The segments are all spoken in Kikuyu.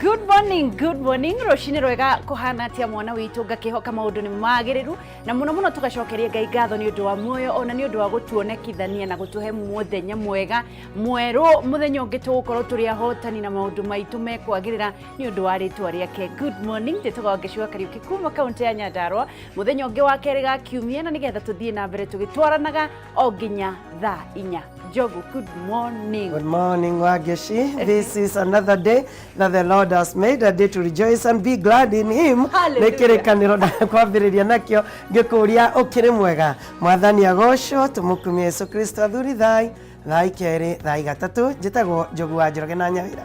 Good morning, good morning. Rũcinĩ rwega kũhana atĩa mwana witũ ngakĩhoka maũndũ nĩ magĩrĩru na mũno mũno tũgacokeria Ngai ngatho nĩ ũndũ wa muoyo ona nĩ ũndũ wa gũtuonekithania na gũtũhe mũthenya mwega mwerũ mũthenya ũngĩ tũgũkorwo tũrĩ ahotani na maũndũ maitũ mekwagĩrĩra nĩ ũndũ wa rĩtwa rĩake. Good morning, njĩtagwo Wangeci wa Kariũki kuma kaunti ya Nyandarua mũthenya ũngĩ wa kerĩ ga kiumia na nĩgetha tũthiĩ na mbere tũgĩtwaranaga o nginya thaa inya. Njogu, good morning. Good morning, Wangeshi. This is another day that the Lord has made, a day to rejoice and be glad in Him. Hallelujah. Nĩ kĩrĩkanĩro ndakwambĩrĩria nakĩo ngĩkũria ũkĩrĩ mwega. Mwathani agocwo, tũmũkumie Yesu Kristo athuri thai, thai kerĩ, thai gatatũ. Njĩtagwo Njogu wa Njoroge na Nyawĩra.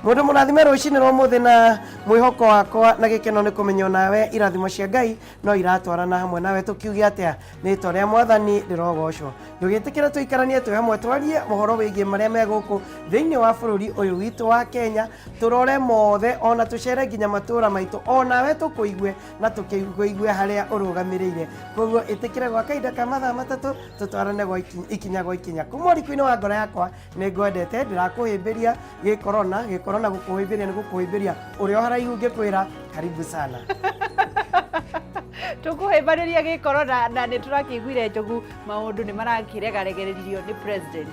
Mũndũ mũrathime rũcinĩ rwa ũmũthĩ na mwĩhoko wakwa na gĩkeno nĩ kũmenya onawe irathimo cia Ngai no iratwarana hamwe nawe tũkiuge atĩa rĩtwa rĩa mwathani rĩrogocwo ndũgĩtĩkĩra tũikaranie twĩ hamwe twarie ũhoro wĩgiĩ marĩa me gũkũ thĩinĩ wa bũrũri ũyũ witũ wa Kenya tũrore mothe ona tũcere nginya matũra maitũ onawe tũkũigue na tũkĩigue harĩa ũrũgamĩrĩire koguo ĩtĩkĩre gwa kahinda ka mathaa matatũ tũtwarane gwa ikinya gwa ikinya kuma ũriku-inĩ wa ngoro yakwa nĩ ngwendete ndĩrakũhĩmbĩria gĩkorona gĩkorona gũkũhĩmbĩria nĩ gũkũhĩmbĩria ũrĩ o haraihu ngĩkwĩra karibu sana. Tũkũhĩmbanĩria gĩkorona na nĩ tũrakĩiguire Njogu maũndũ nĩ marakĩregaregererio nĩ president.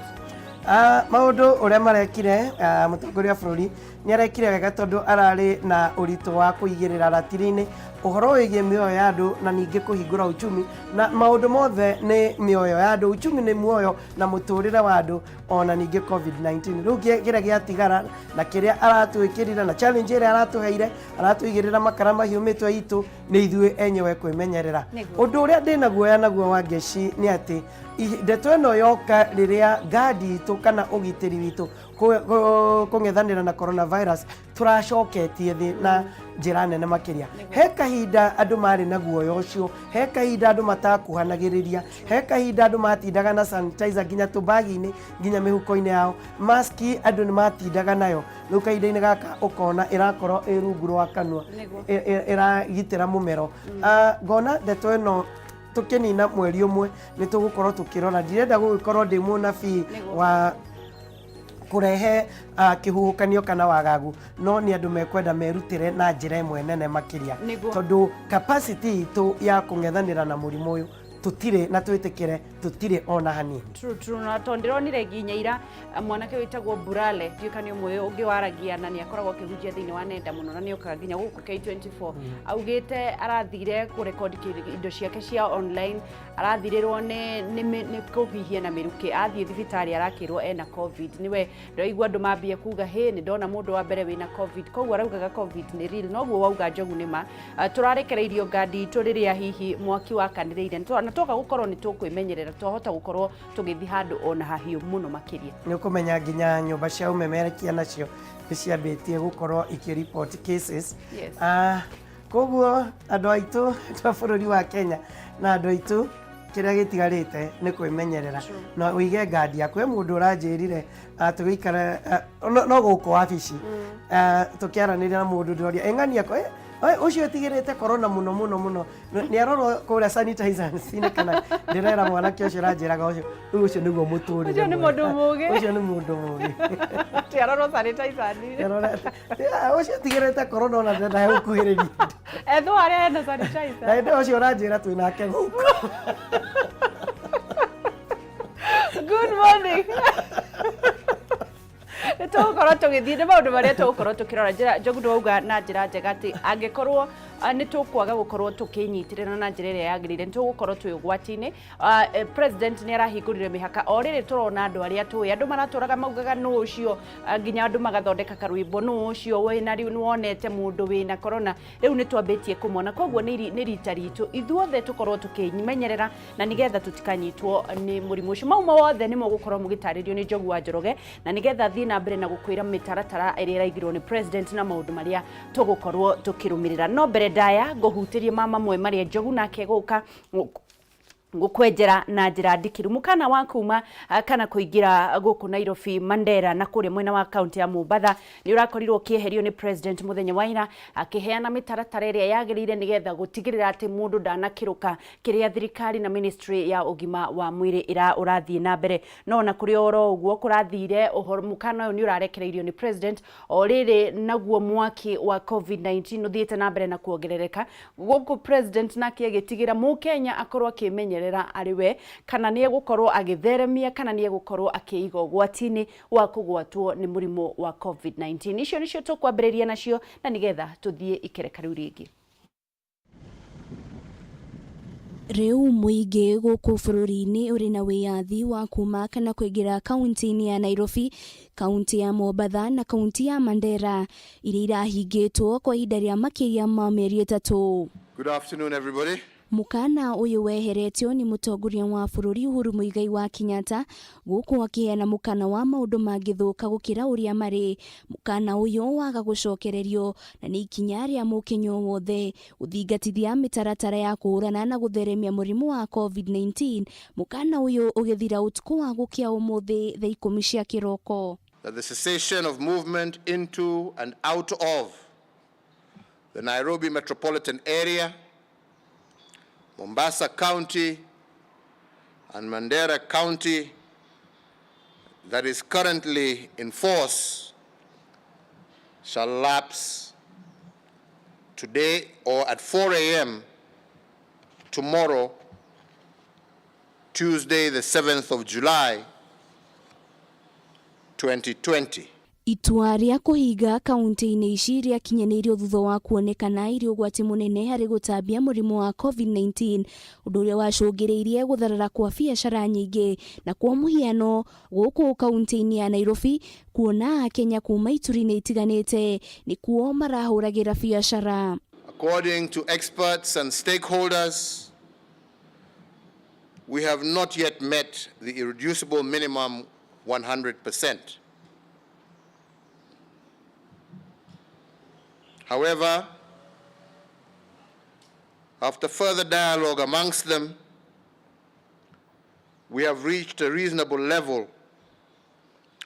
Maũndũ ũrĩa marekire, mũtongoria wa bũrũri nĩ arekire wega tondũ ararĩ na ũritũ wa kũigĩrĩra ratiri-inĩ ũhoro wĩgiĩ mĩoyo ya andũ na ningĩ kũhingũra uchumi na maũndũ mothe nĩ mĩoyo ya andũ, uchumi nĩ muoyo na mũtũrĩre wa andũ ona ningĩ COVID-19. Rĩu kĩrĩa gĩatigara na kĩrĩa aratwĩkĩrire na challenge ĩrĩa aratũheire, aratũigĩrĩra makara mahiũ mĩtwe itũ nĩ ithuĩ enyewe kwĩmenyerera. Ũndũ ũrĩa ndĩna guoya naguo wa Ngeci nĩ atĩ ndeto ĩno yoka rĩrĩa ngandi itũ kana ũgitĩri witũ kũng'ethanĩra na coronavirus tũracoketie thĩ na njĩra nene makĩria. He kahinda andũ marĩ na guoya ũcio, he kahinda andũ matakuhanagĩrĩria, he kahinda andũ matindaga na sanitizer nginya tũbagi-inĩ nginya mĩhuko-inĩ yao, maski andũ nĩ matindaga nayo. Rĩu kahinda-inĩ gaka ũkona ĩrakorwo ĩ rungu rwa kanua, ĩragitĩra mũmero. Ngona ndeto ĩno tũkĩnina mweri ũmwe nĩ tũgũkorwo tũkĩrora. Ndirenda gũgĩkorwo ndĩ mũnabii wa kũrehe kĩhuhũkanio kana wagagu, no nĩ andũ mekwenda merutĩre na njĩra ĩmwe nene makĩria. Tondũ capacity itũ ya kũng'ethanĩra na mũrimũ ũyũ tũtirĩ, na twĩtĩkĩre tũtirĩ ona hanini. True, true. Na tondũ ndĩronire nginya ira mwanake wĩtagwo Burale, ndiũĩ kana nĩ ũmwe ũngĩ waragia na nĩ akoragwo akĩhunjia thĩinĩ wa nenda mũno na nĩ okaga nginya gũkũ K24. Augĩte arathire kũrekodi indo ciake cia online, arathirĩrwo nĩ kũhihia na mĩrukĩ, athiĩ thibitarĩ arakĩrwo ena COVID. Nĩwe ndĩraigua andũ mambia kuga hĩ, nĩ ndona mũndũ wa mbere wĩna COVID, koguo araugaga COVID nĩ real. Noguo wauga Njogu nĩ ma. Tũrarekereirio ngandi itũ rĩrĩa hihi mwaki wakanĩrĩire, na twoka gũkorwo nĩ tũkwĩmenyerera twahota gũkorwo tũgĩthiĩ handũ ona hahiũ mũno makĩria. Nĩ ũkũmenya nginya nyũmba cia ũmemerekia nacio nĩ ciambĩtie gũkorwo ikĩ report cases. Koguo andũ aitũ, andũ a bũrũri wa Kenya na andũ aitũ, kĩrĩa gĩtigarĩte nĩ kwĩmenyerera na ũige ngandi yaku. He mũndũ ũranjĩrire tũgĩikara no gũkũ wabici, tũkĩaranĩria na mũndũ ndĩroria ĩ ng'ania ko ũcio ĩtigĩrĩte corona mũno mũno mũno nĩ arorwo kũrĩa sanitizers-inĩ kana ndĩrera mwanake ũcio ũranjĩraga ũcio rĩu ũcio nĩguo mũtũrĩre. Ũcio nĩ mũndũ mũgĩ. Ũcio nĩ mũndũ mũgĩ. Atĩ arorwo sanitizer-inĩ. Ũcio tigĩrĩte corona ona ndenda gũkuhĩrĩria. Ethwo harĩa hena sanitizer. Na hĩndĩ ũcio ũranjĩra twĩ nake gũkũ. Good morning. Nĩ tũgũkorwo tũgĩthiĩ nĩ maũndũ marĩa tũgũkorwo tũkĩrora. Njĩra Njogu ndwauga na njĩra njega atĩ angĩkorwo nĩ tũkwaga gũkorwo tũkĩnyitĩrĩra na njĩra ĩrĩa yagĩrĩire nĩ tũgũkorwo twĩ ũgwati-inĩ. President nĩ arahingũrire mĩhaka o rĩrĩ tũrona andũ arĩa tũĩ andũ maratũraga maugaga nũ ũcio, nginya andũ magathondeka karwĩmbo nũ ũcio wĩna rĩu nĩwonete mũndũ wĩna corona. Rĩu nĩ twambĩtie kũmona, koguo nĩ rita ritũ ithuothe tũkorwo tũkĩmenyerera na nĩgetha tũtikanyitwo nĩ mũrimũ ũcio. Mau mothe nĩmo gũkorwo mũgĩtarĩrio nĩ Njogu wa Njoroge, na nĩgetha thiĩ na mbere na gũkwĩra mĩtaratara ĩrĩa ĩraigirwo nĩ president na maũndũ marĩa tũgũkorwo tũkĩrũmĩrĩra. No mbere ndaya ngũhutĩrie ma mamwe marĩa Njogu nake gũka Gukwenjera na njira ndikiru mukana wa kuma kana kuingira guku Nairobi, Mandera na kuria mwena wa kaunti ya Mombatha ni urakorirwo ukieherio ni president muthenya wa ira, akiheana mitaratara ĩrĩa yagĩrĩire nigetha gutigirira ati mundu ndanakiruka kiria thirikari na ministry ya ugima wa mwĩrĩ ira urathie na mbere. No ona kuri oro uguo kurathire, uhoro mukana uyu ni urarekereirio ni president o riri naguo mwaki wa COVID-19 uthiite na mbere na kuongerereka guku, president nake agitigira mukenya akorwo akimenyerera arĩ we kana nĩ egũkorwo agĩtheremia kana nĩ egũkorwo akĩiga ũgwati-inĩ wa kũgwatwo nĩ mũrimũ wa COVID-19. Icio nĩcio tũkwambĩrĩria nacio na nĩgetha tũthiĩ ikereka rĩu rĩngĩ. Rĩu mũingĩ gũkũ bũrũri-inĩ ũrĩ na wĩyathi wa kuma kana kũingĩra kaunti-inĩ ya Nairobi, kaunti ya Mombatha na kaunti ya Mandera iria irahingĩtwo kwa ihinda rĩa makĩria ma mĩeri 3. Good afternoon, everybody. Mũkana ũyũ weheretio nĩ mũtongoria wa bũrũri Uhuru Muigai wa Kenyatta, gũkũ akĩheana mũkana wa maũndũ mangĩthũka gũkĩra ũrĩa marĩ. Mũkana ũyũ waga gũcokererio na nĩ ikinya rĩa mũkenya o wothe gũthingatithia mĩtaratara ya kũhũrana na gũtheremia mũrimũ wa COVID-19. Mũkana ũyũ ũgĩthira ũtukũ wa gũkĩa ũmũthĩ thaa 10 cia kĩroko. That the cessation of movement into and out of the Nairobi metropolitan area, Mombasa County and Mandera County that is currently in force shall lapse today or at 4 a.m. tomorrow, Tuesday, the 7th of July, 2020. Itua rĩa kũhinga kaunti-inĩ ici rĩakinyanĩirio thutha wa kuonekana irĩ ũgwati mũnene harĩ gũtambia mũrimũ wa COVID-19, ũndũ ũrĩa wacũngĩrĩirie gũtharara kwa biacara nyingĩ, na kwa mũhiano gũkũ kaunti-inĩ ya Nairobi kuona Akenya kuma ituri-inĩ itiganĩte nĩkuo marahũragĩra biacara. According to experts and stakeholders, we have not yet met the irreducible minimum 100%. However, after further dialogue amongst them, we have reached a reasonable level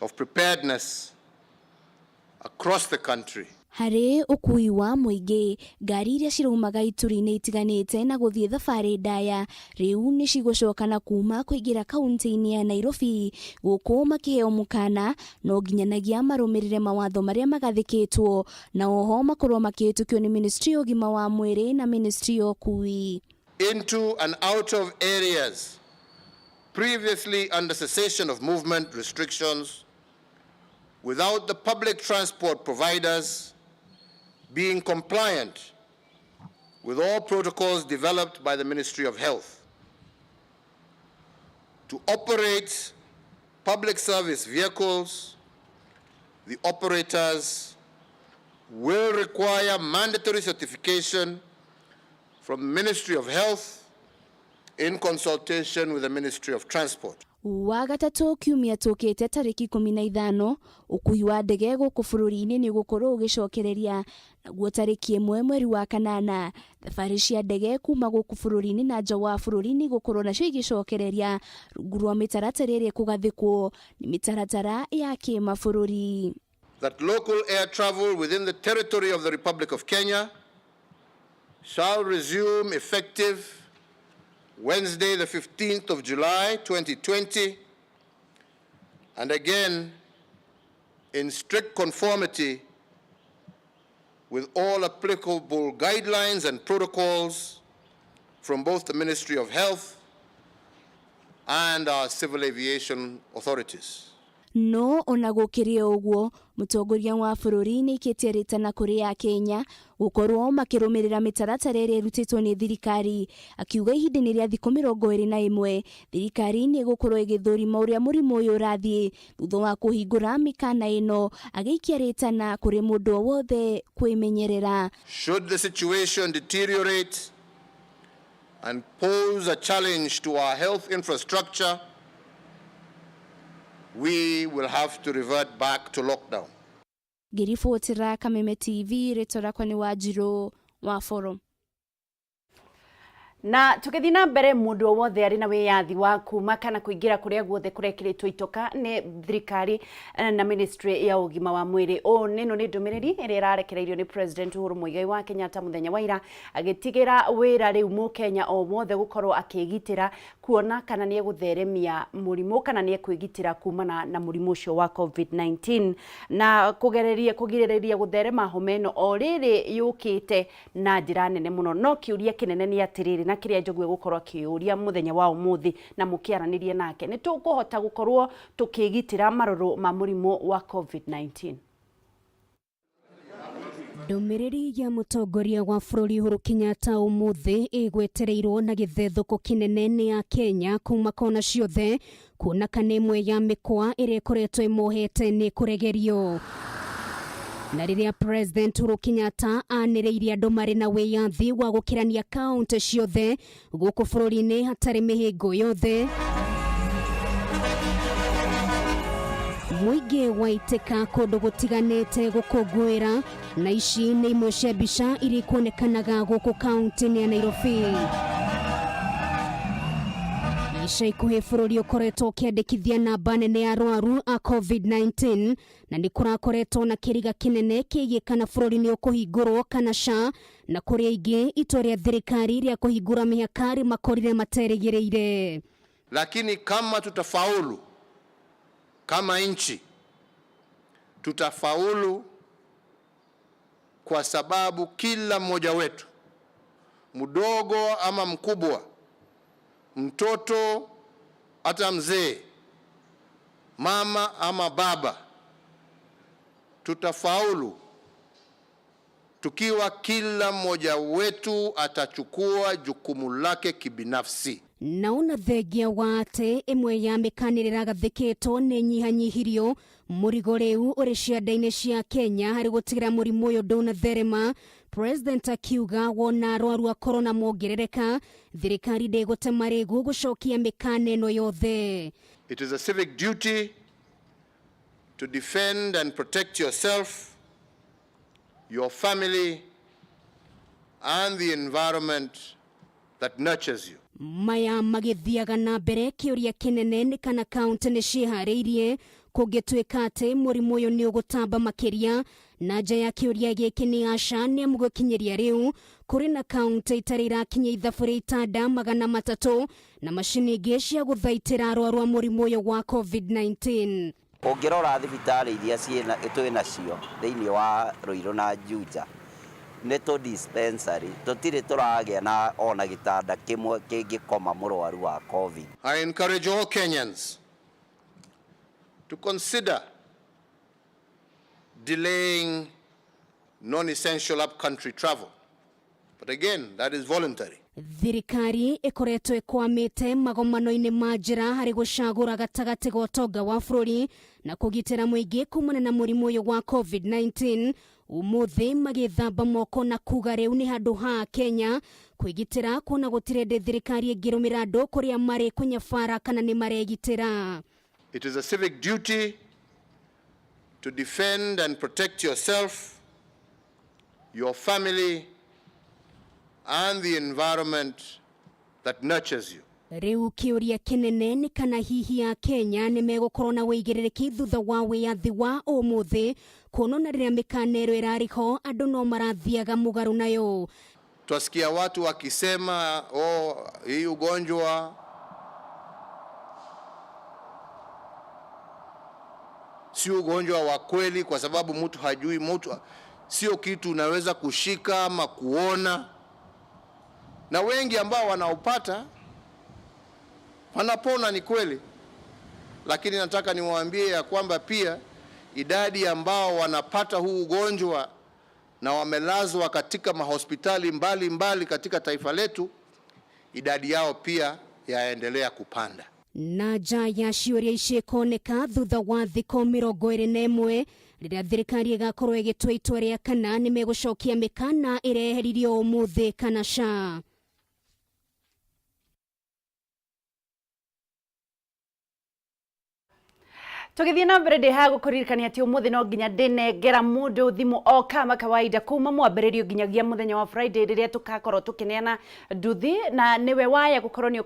of preparedness across the country. Harĩ ũkui wa mũingĩ, ngari iria ciraumaga ituri-inĩ itiganĩte na gũthiĩ thabarĩ ndaya rĩu nĩ cigũcoka na kuma kũingĩra kaunti-inĩ ya Nairobi, gũkũ makĩheo mũkana no nginyanagia marũmĩrĩre mawatho marĩa magathĩkĩtwo na oho makorwo makĩhĩtũkio nĩ ministry ya ũgima wa mwĩrĩ na ministry ya ũkui. Into and out of areas previously under cessation of movement restrictions without the public transport providers being compliant with all protocols developed by the Ministry of Health. To operate public service vehicles, the operators will require mandatory certification from the Ministry of Health in consultation with the Ministry of Transport. Wagatatũ kiumia tũkĩte tarĩki 15, ũkui wa ndege gũkũ bũrũri-inĩ nĩ ũgũkorwo ũgĩcokereria, naguo tarĩki 1 mweri wa kanana thabarĩ cia ndege kuma gũkũ bũrũri-inĩ na nja wa bũrũri nĩ igũkorwo nacio igĩcokereria rungu rwa mĩtaratara ĩrĩa ĩkũgathĩkwo nĩ mĩtaratara ya kĩmabũrũri. That local air travel within the territory of the Republic of Kenya shall resume effective Wednesday, the 15th of July, 2020, and again in strict conformity with all applicable guidelines and protocols from both the Ministry of Health and our civil aviation authorities. No ona gũkĩrĩ o ũguo, mũtongoria wa bũrũri nĩ aikĩtie rĩtana kũrĩ Akenya gũkorwo makĩrũmĩrĩra mĩtaratara ĩrĩa ĩrutĩtwo nĩ thirikari, akiuga ihinda-inĩ rĩa thikũ 21 thirikari nĩ ĩgũkorwo ĩgĩthũrima ũrĩa mũrimũ ũyũ ũrathiĩ thutha wa kũhingũra mĩkana ĩno, agĩikia rĩtana kũrĩ mũndũ o wothe kwĩmenyerera. Should the situation deteriorate and pose a challenge to our health infrastructure, we will have to revert back to lockdown. Ngĩribotera Kameme TV, rĩtwa rĩakwa nĩ Wanjirũ wa Boro. Na tũgĩthiĩ na mbere, mũndũ o wothe arĩ na wĩyathi wa kuma kana kũingĩra kũrĩa guothe kũrekĩrĩtwo itoka nĩ thirikari na ministry ya ũgima wa mwĩrĩ. Ũũ nĩno nĩ ndũmĩrĩri ĩrĩa ĩrarekereirio nĩ President Uhuru Muigai wa Kenyatta mũthenya wa ira, agĩtigĩra wĩra rĩu mũkenya o wothe gũkorwo akĩgitĩra kuona kana nĩ egũtheremia mũrimũ kana nĩ ekwĩgitĩra kumana na mũrimũ ũcio wa COVID-19 na kũgereria kũgirĩrĩria gũtherema homa ĩno o rĩrĩ yũkĩte na njĩra nene mũno. No kĩũria kĩnene nĩ atĩrĩrĩ, na kĩrĩa Njogu egũkorwo akĩũria mũthenya wa ũmũthĩ na mũkĩaranĩria nake, nĩ tũkũhota gũkorwo tũkĩgitĩra marũrũ ma mũrimũ wa COVID-19? Ndũmĩrĩri ya mũtongoria wa bũrũri Uhuru Kenyatta ũmũthĩ ĩgwetereirwo na gĩthethũko kĩnene nĩ a Kenya kuma kona ciothe, kuona kana ĩmwe ya mĩkwa ĩrĩa ĩkoretwo ĩmohete nĩ kũregerio. Na rĩrĩa President Uhuru Kenyatta anĩrĩire andũ marĩ na wĩyathi wa gũkĩrania kaũntĩ ciothe gũkũ bũrũri-inĩ hatarĩ mĩhĩngo yothe, mũingĩ waitĩka kũndũ gũtiganĩte gũkũngũĩra, na ici nĩ imwe cia mbica iria ikuonekanaga gũkũ kaũntĩ-inĩ ya Nairobi. Ica ikuhĩ bũrũri ũkoretwo ũkĩandĩkithia namba nene ya arwaru a COVID-19, na nĩ kũrakoretwo na kĩriga kĩnene kĩgiĩ kana bũrũri nĩ ũkũhingũrwo kana ca, na kũrĩ aingĩ itua rĩa thirikari rĩa kũhingũra mĩhaka rĩmakorire materĩgĩrĩire. Lakini kama tutafaulu kama nchi, tutafaulu kwa sababu kila mmoja wetu, mdogo ama mkubwa, mtoto hata mzee, mama ama baba, tutafaulu tukiwa kila mmoja wetu atachukua jukumu lake kibinafsi. Naona thengia wa atĩ ĩmwe ya mĩkana ĩrĩa ĩragathĩkĩtwo nĩ nyihanyihirio, mũrigo rĩu ũrĩ cianda-inĩ cia Kenya harĩ gũtigĩra mũrimũ ũyũ ndũnatherema. President akiuga wona arwaru a corona mongerereka, thirikari ndĩgũte marĩgu gũcokia mĩkana ĩno yothe. It is a civic duty to defend and protect yourself, your family, and the environment that nurtures you. Maya magĩthiaga na mbere, kĩũria kĩnene nĩ kana kaũntĩ nĩ ciĩharĩirie kũngĩtuĩka atĩ mũrimũ ũyũ nĩ ũgũtamba makĩria. Na nja ya kĩũria gĩkĩ nĩ aca, nĩ amu gũkinyĩria rĩu kũrĩ na kaũntĩ itarĩ irakinyia ithabu rĩa itanda 300 na macini ingĩ cia gũthaitĩra arwaru a mũrimũ ũyũ wa COVID-19. Ũngĩrora thibitarĩ iria twĩ nacio thĩinĩ wa Ruiru na Juja, nĩ tũ dispensary, tũtirĩ tũragĩa na ona gĩtanda kĩmwe kĩngĩkoma mũrwaru wa COVID. I encourage all Kenyans to consider delaying non-essential upcountry travel. But again, that is voluntary. Thirikari ĩkoretwo ĩkwamĩte magomano-inĩ ma njĩra harĩ gũcagũra gatagatĩ ga ũtonga wa bũrũri na kũgitĩra mũingĩ kumana na mũrimũ ũyũ wa COVID-19. Ũmũthĩ magĩthamba moko na kuga rĩu nĩ handũ ha Kenya kwĩgitĩra, kuona gũtirĩ hĩndĩ thirikari ĩngĩrũmĩra andũ kũrĩa marĩ kũnyabara kana nĩ maregitĩra. It is a civic duty to defend and protect yourself, your family, and the environment that nurtures you. Rĩu kĩũria kĩnene nĩ kana hihi a Kenya nĩ megũkorwo na wĩigĩrĩrĩki thutha wa wĩyathi wa ũmũthĩ, kuona ona rĩrĩa mĩkana ĩro ĩrarĩ ho andũ no marathiaga mũgarũ nayo. Twasikia watu wakisema, oh, hii ugonjwa si ugonjwa wa kweli kwa sababu mtu hajui, mtu sio kitu unaweza kushika ama kuona, na wengi ambao wanaupata wanapona, ni kweli, lakini nataka niwaambie ya kwamba pia idadi ambao wanapata huu ugonjwa na wamelazwa katika mahospitali mbali mbali katika taifa letu, idadi yao pia yaendelea kupanda. Na nja ya ciũria ici ĩkoneka thutha wa thikũ 21 rĩrĩa thirikari ĩgakorwo ĩgĩtua itua rĩa kana nĩ megũcokia mĩkana ĩrĩa yeheririo ũmũthĩ kana ca. Tũgĩthiĩ na mbere, ndĩ haha gũkũririkania atĩ ũmũthĩ no nginya ndĩnengera mũndũ thimũ o kama kawaida kuma mwambĩrĩrio nginyagia mũthenya wa Friday, rĩrĩa tũgakorwo tũkĩneana nduthi, na nĩwe waya gũkorwo nĩ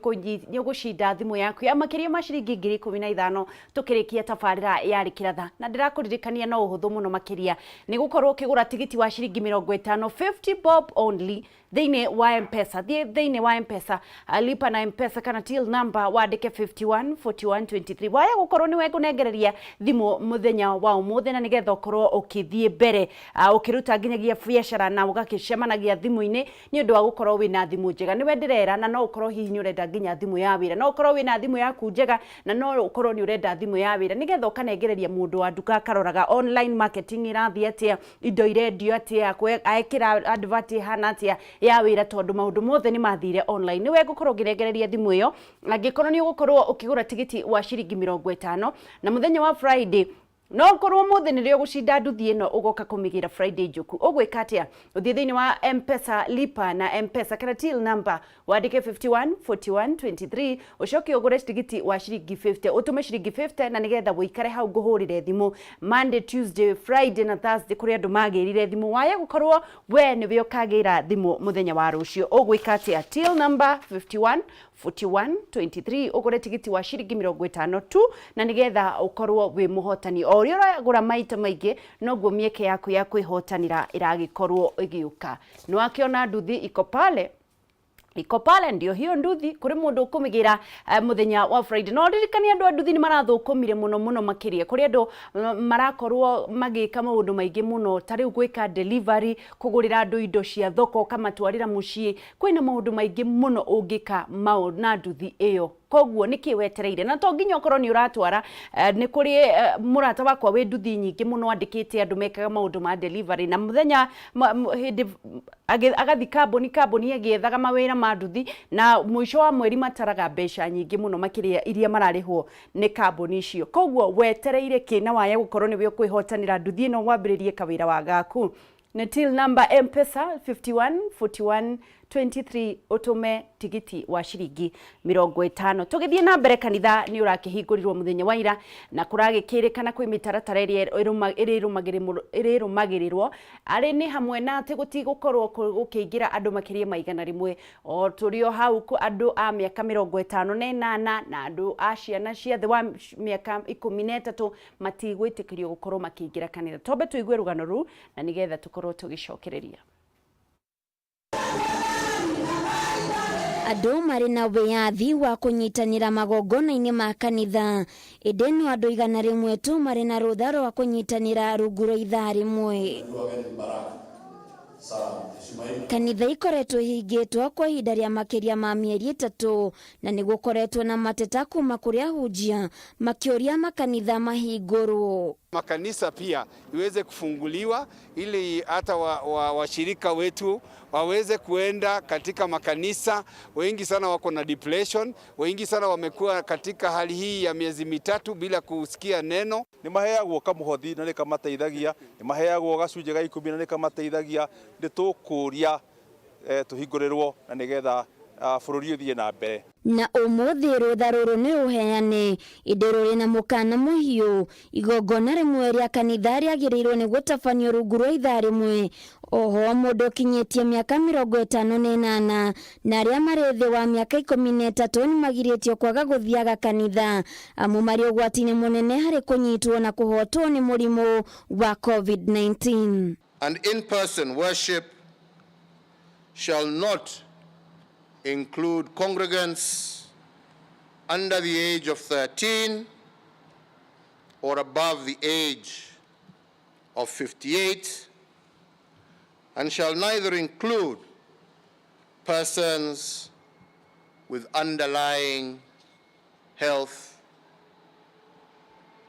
ũgũcinda thimũ yaku ya makĩria ma ciringi 15,000 tũkĩrĩkia tabarĩra ya Rĩkĩratha. Na ndĩrakũririkania no ũhũthũ mũno makĩria nĩ gũkorwo ũkĩgũra tigiti wa ciringi 50, 50 bob only, thĩinĩ wa Mpesa. Thiĩ thĩinĩ wa Mpesa, lipa na Mpesa kana till number, wandĩke 51 41 23. Waya gũkorwo nĩwe ngũnengereria thimũ mũthenya wa ũmũthĩ, na nĩgetha ũkorwo ũkĩthiĩ mbere ũkĩruta nginyagia biacara na ũgakĩcemanagia thimũ-inĩ nĩ ũndũ wa gũkorwo wĩna thimũ njega. Nĩwe ndĩrera, na no ũkorwo hihi nĩ ũrenda nginya thimũ ya wĩra, no ũkorwo wĩna thimũ yaku njega na no ũkorwo nĩ ũrenda thimũ ya wĩra, nĩgetha ũkanengereria mũndũ wa nduka akaroraga online marketing ĩrathiĩ atĩa, indo irendio atĩa, ekĩra advert ĩhana atĩa ya wĩra, tondũ maũndũ mothe nĩ mathire online. Nĩwe ngũkorwo ngĩnengereria thimũ ĩyo angĩkorwo nĩ ũgũkorwo ũkĩgũra tigiti wa ciringi 50 na mũthenya wa Friday. No ũkorwo ũmũthĩ nĩrĩo gũcinda nduthi ĩno, ũgoka kũmĩgĩra Friday njũku. Ũgwĩka atĩa? Ũthiĩ thĩinĩ wa Mpesa, lipa na Mpesa kana till number, wandĩke 51 41 23, ũcoke ũgũre tigiti wa ciringi 50, ũtũme ciringi 50, na nĩgetha ũikare hau ngũhũrĩre thimũ Monday, Tuesday, Friday na Thursday, kũrĩa andũ magĩrire thimũ. Waya gũkorwo we nĩwe ũkagĩra thimũ mũthenya wa rũciũ. Ũgwĩka atĩa? Till number 51 41 23, ũgũre tigiti wa ciringi 50 tu, na nĩgetha ũkorwo wĩ mũhotani. O ũrĩa ũragũra maita maingĩ, noguo mĩeke yaku ya kwĩhotanĩra ĩragĩkorwo ĩgĩũka. Nĩ wakĩona nduthi iko pale, iko pale, ndio hiyo nduthi kuri mundu ukumigira muthenya wa Friday. No ririkani andu a nduthi ni marathũkũmire mũno mũno makĩria. Kũrĩ andũ marakorwo magĩka maũndũ maingĩ mũno, ta rĩu gwĩka delivery, kũgũrĩra andũ indo cia thoko ũkamatwarĩra mũciĩ. Kwĩna maũndũ maingĩ mũno ũngĩka na nduthi ĩyo. Koguo nĩkĩ wetereire? Na to nginya ũkorwo nĩ ũratwara, nĩ kũrĩ mũrata wakwa wĩ nduthi nyingĩ mũno andĩkĩte andũ mekaga maũndũ ma delivery, na mũthenya hĩndĩ agathi kambuni agĩethaga mawĩra ma nduthi, na mũico wa mweri mataraga mbeca nyingĩ mũno makĩria iria mararĩhwo nĩ kambuni icio. Koguo wetereire kĩ na waya gũkorwo nĩwe ũkwĩhotanĩra nduthi ĩno, wambĩrĩrie kawĩra wa gaku? Nĩ till number Mpesa 51 41 23, ũtũme tigiti wa ciringi 50. Tũgĩthiĩ na mbere, kanitha nĩ ũrakĩhingũrirwo mũthenya wa ira, na kũragĩkĩrĩkana kwĩ mĩtaratara ĩrĩa ĩrĩrũmagĩrĩrwo, arĩ nĩ hamwe na atĩ gũtigũkorwo gũkĩingĩra andũ makĩria ma 100. O tũrĩ o hau, andũ a mĩaka 58 na andũ a ciana cia thĩ wa mĩaka 13 matigwĩtĩkĩrio gũkorwo makĩingĩra kanitha. Twambe tũigue rũgano rũu na nĩgetha tũkorwo tũgĩcokereria. Andũ marĩ na wĩyathi wa kũnyitanĩra magongona-inĩ ma kanitha, ĩndĩ no andũ 100 tu marĩ na rũtha rwa kũnyitanĩra rungu rwa ithaa rĩmwe. Kanitha ikoretwo ihingĩtwo kwa ihinda rĩa makĩria ma mĩeri 3, na nĩ gũkoretwo na mateta kuma kũrĩ ahunjia makĩũria makanitha mahingũrwo. Makanisa pia iweze kufunguliwa ili hata washirika wetu waweze kuenda katika makanisa. Wengi sana wako na depression, wengi sana wamekuwa katika hali hii ya miezi 3 bila kusikia neno. Nĩ maheagwo kamũhothi na nĩ kamateithagia, nĩ maheagwo gacunjĩ ga 10 na nĩ kamateithagia. Nĩ tũkũria tũhingũrĩrwo na nĩgetha bũrũri ũthiĩ na mbere. Na ũmũthĩ rũtha rũrũ nĩ rũheane, ĩndĩ rũrĩ na mũkana mũhiũ. Igongona rĩmwe rĩa kanitha rĩagĩrĩirwo nĩ gũtabanio rungu rwa ithaa rĩmwe. Oho mũndũ ũkinyĩtie mĩaka 58 na arĩa marĩ thĩ wa mĩaka 13 nĩ magirĩtio kwaga gũthiaga kanitha, amu marĩ ũgwati-inĩ mũnene harĩ kũnyitwo na kũhotwo nĩ mũrimũ wa COVID-19. And in-person worship shall not include congregants under the age of 13 or above the age of 58, and shall neither include persons with underlying health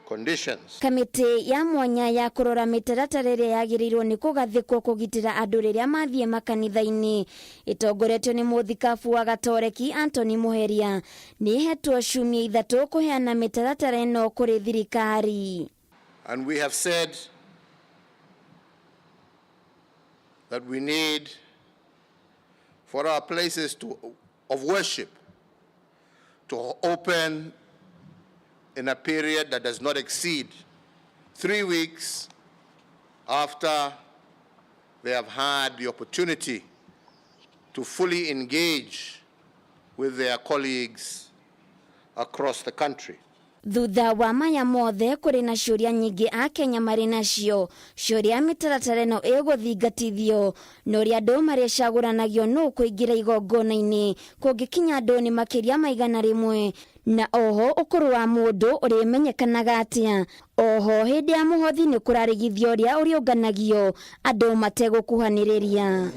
conditions. Kamĩtĩ ya mwanya ya kũrora mĩtaratara ĩrĩa yagĩrĩirwo nĩ kũgathĩkwo kũgitĩra andũ rĩrĩa mathiĩ makanitha-inĩ, ĩtongoretio nĩ mũthikabu wa Gatoreki Anthony Muheria, nĩ ĩhetwo ciumia 3 kũheana mĩtaratara ĩno kũrĩ thirikari. And we have said that we need for our places of worship to open in a period that does not exceed 3 weeks after they have had the opportunity to fully engage with their colleagues across the country. Thutha wa maya mothe kũrĩ na ciũria nyingĩ akenya marĩ nacio ciũria mĩtaratara ĩno ĩgũthingatithio na ũrĩa andũ marĩcagũranagio nũ kũingĩra igongona-inĩ kũngĩkinya andũ nĩ makĩria ma 100 na oho ũkũrũ wa mũndũ ũrĩmenyekanaga atĩa oho hĩndĩ ya mũhothi nĩ kũrarĩgithio ũrĩa ũrĩũnganagio andũ mategũkuhanĩrĩria.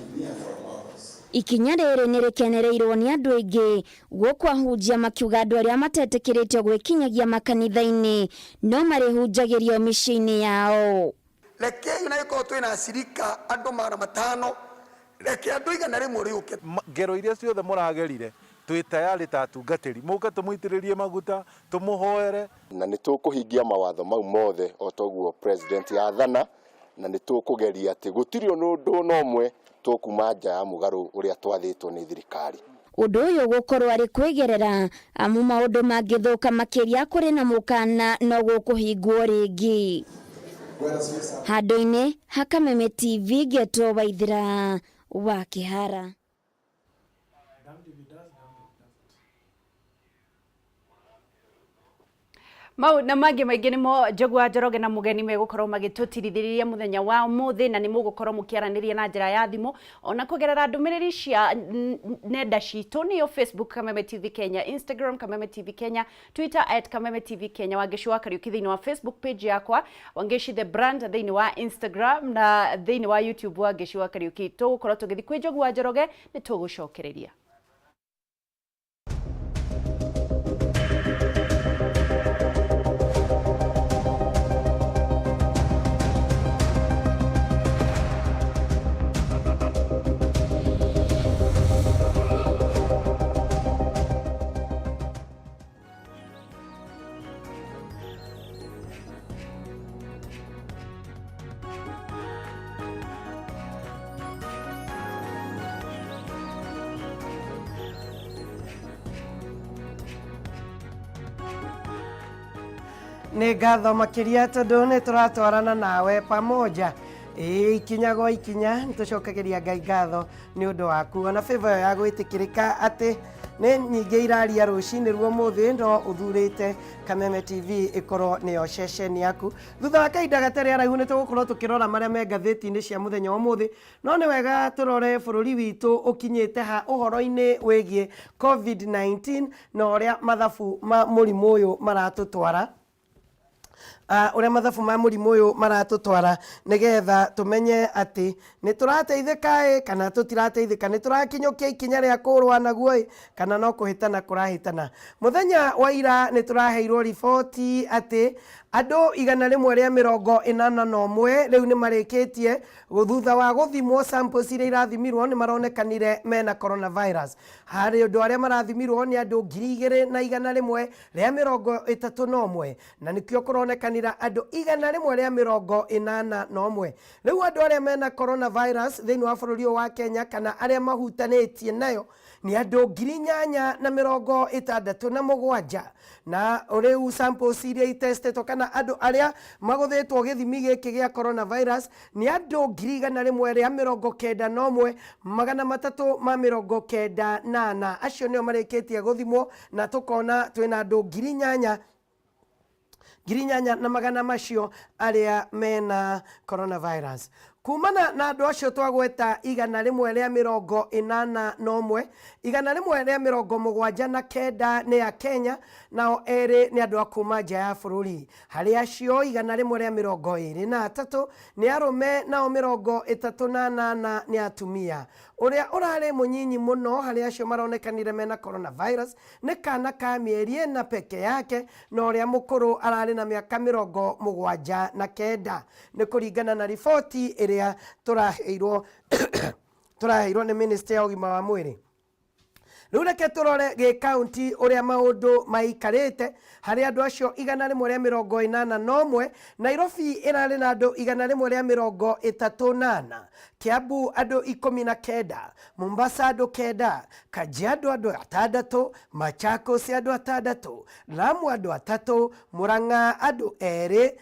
Ikinya rĩrĩ nĩ rĩkenereirwo nĩ andũ aingĩ gũkũ ahunjia makiuga andũ arĩa matetĩkĩrĩtio gwĩkinyagia makanitha-inĩ no marĩhunjagĩrio mĩciĩ-inĩ yao. Rekei na gĩkorwo twĩna acirika andũ 500, reke andũ 100 rĩũke. Ngero iria ciothe mũragerire twĩ tayarĩ ta atungatĩri mũke tũmũitĩrĩrie maguta tũmũhoere. Na nĩ tũkũhingia mawatho mau mothe o toguo president yathana, na nĩ tũkũgeria atĩ gũtirĩ ũndũ ona ũmwe tũkuma nja ya mũgarũ ũrĩa twathĩtwo nĩ thirikari. Ũndũ ũyũ gũkorwo arĩ kwĩgerera amu maũndũ mangĩthũka makĩria kũrĩ na mũkana no gũkũhingwo rĩngĩ. Handũ-inĩ ha Kameme TV ngetwo Waithira wa Kĩhara. Mau na mangĩ maingĩ nĩmo Njogu wa Njoroge na mũgeni megũkorwo magĩtũtirithĩrĩria mũthenya wa ũmũthĩ, na nĩ mũgũkorwo mũkĩaranĩria na njĩra ya thimũ ona kũgerera ndũmĩrĩri cia nenda citũ nĩyo Facebook Kameme TV Kenya, Instagram Kameme TV Kenya, Twitter at Kameme TV Kenya, Wangeci wa Kariuki thĩinĩ wa Facebook page yakwa, Wangeci the brand thĩinĩ wa Instagram na thĩinĩ wa YouTube Wangeci wa Kariuki. Tũgũkorwo tũgĩthiĩ kwĩ Njogu wa Njoroge nĩ tũgũcokereria. Nĩ ngatho makĩria tondũ nĩ tũratwarana nawe pamoja ĩĩ ikinya gwa ikinya nĩ tũcokagĩria Ngai ngatho nĩ ũndũ waku ona favor ĩyo ya gwĩtĩkĩrĩka atĩ nĩ nyingĩ iraria rũcinĩ ruo mũthĩ no ũthurĩte Kameme TV ĩkorwo nĩyo ceceni yaku. Thutha wa kahinda gatarĩ araihu nĩ tũgũkorwo tũkĩrora marĩa me ngathĩti-inĩ cia mũthenya wa ũmũthĩ, no nĩ wega tũrore bũrũri witũ ũkinyĩte ha ũhoro-inĩ wĩgiĩ COVID-19 na ũrĩa mathabu ma mũrimũ ũyũ maratũtwara. Ũrĩa mathabu ma mũrimũ ũyũ maratũtwara nĩgetha tũmenye atĩ nĩ tũrateithĩka ĩ kana tũtirateithĩka, nĩ tũrakinyũkia ikinya rĩa kũrũa naguo ĩ kana no kũhĩtana kũrahĩtana. Mũthenya wa ira nĩ tũraheirwo riboti atĩ andũ 181 rĩu nĩ marĩkĩtie thutha wa gũthimwo samples iria irathimirwo nĩ maronekanire mena coronavirus. Harĩ andũ arĩa marathimirwo nĩ andũ 2131 na nĩkĩo kũronekanira andũ 181. Rĩu andũ arĩa mena coronavirus thĩinĩ wa bũrũri ũyũ wa Kenya kana arĩa mahutanĩtie nayo nĩ andũ 8067, na rĩu samples iria itestetwo kana andũ arĩa magũthĩtwo gĩthimi gĩkĩ gĩa coronavirus nĩ andũ 191,394. Acio nĩo marĩkĩtie gũthimwo na tũkona twĩna andũ 8,400 na magana macio arĩa mena coronavirus. Kumana na andũ acio twagweta 181, 179 nĩ a Kenya, nao erĩ nĩ andũ a kuma nja ya bũrũri. Harĩ acio 123 nĩ arũme, nao 38 nĩ atumia. Ũrĩa ũrarĩ mũnyinyi mũno harĩ acio maronekanire mena coronavirus nĩ kana ka mĩeri 4 peke yake, na ũrĩa mũkũrũ ararĩ na mĩaka 79, nĩ kũringana na riboti ĩrĩa tũraheirwo nĩ Ministry ya ũgima wa mwĩrĩ. Rĩu reke tũrore gĩ kaunti ũrĩa maũndũ maikarĩte harĩ andũ acio 181. Nairobi ĩrarĩ na andũ 134, Kiambu andũ 19, Mombasa andũ 9, Kajiado andũ 6, Machakos andũ 6, Lamu andũ 3, Murang'a andũ 2,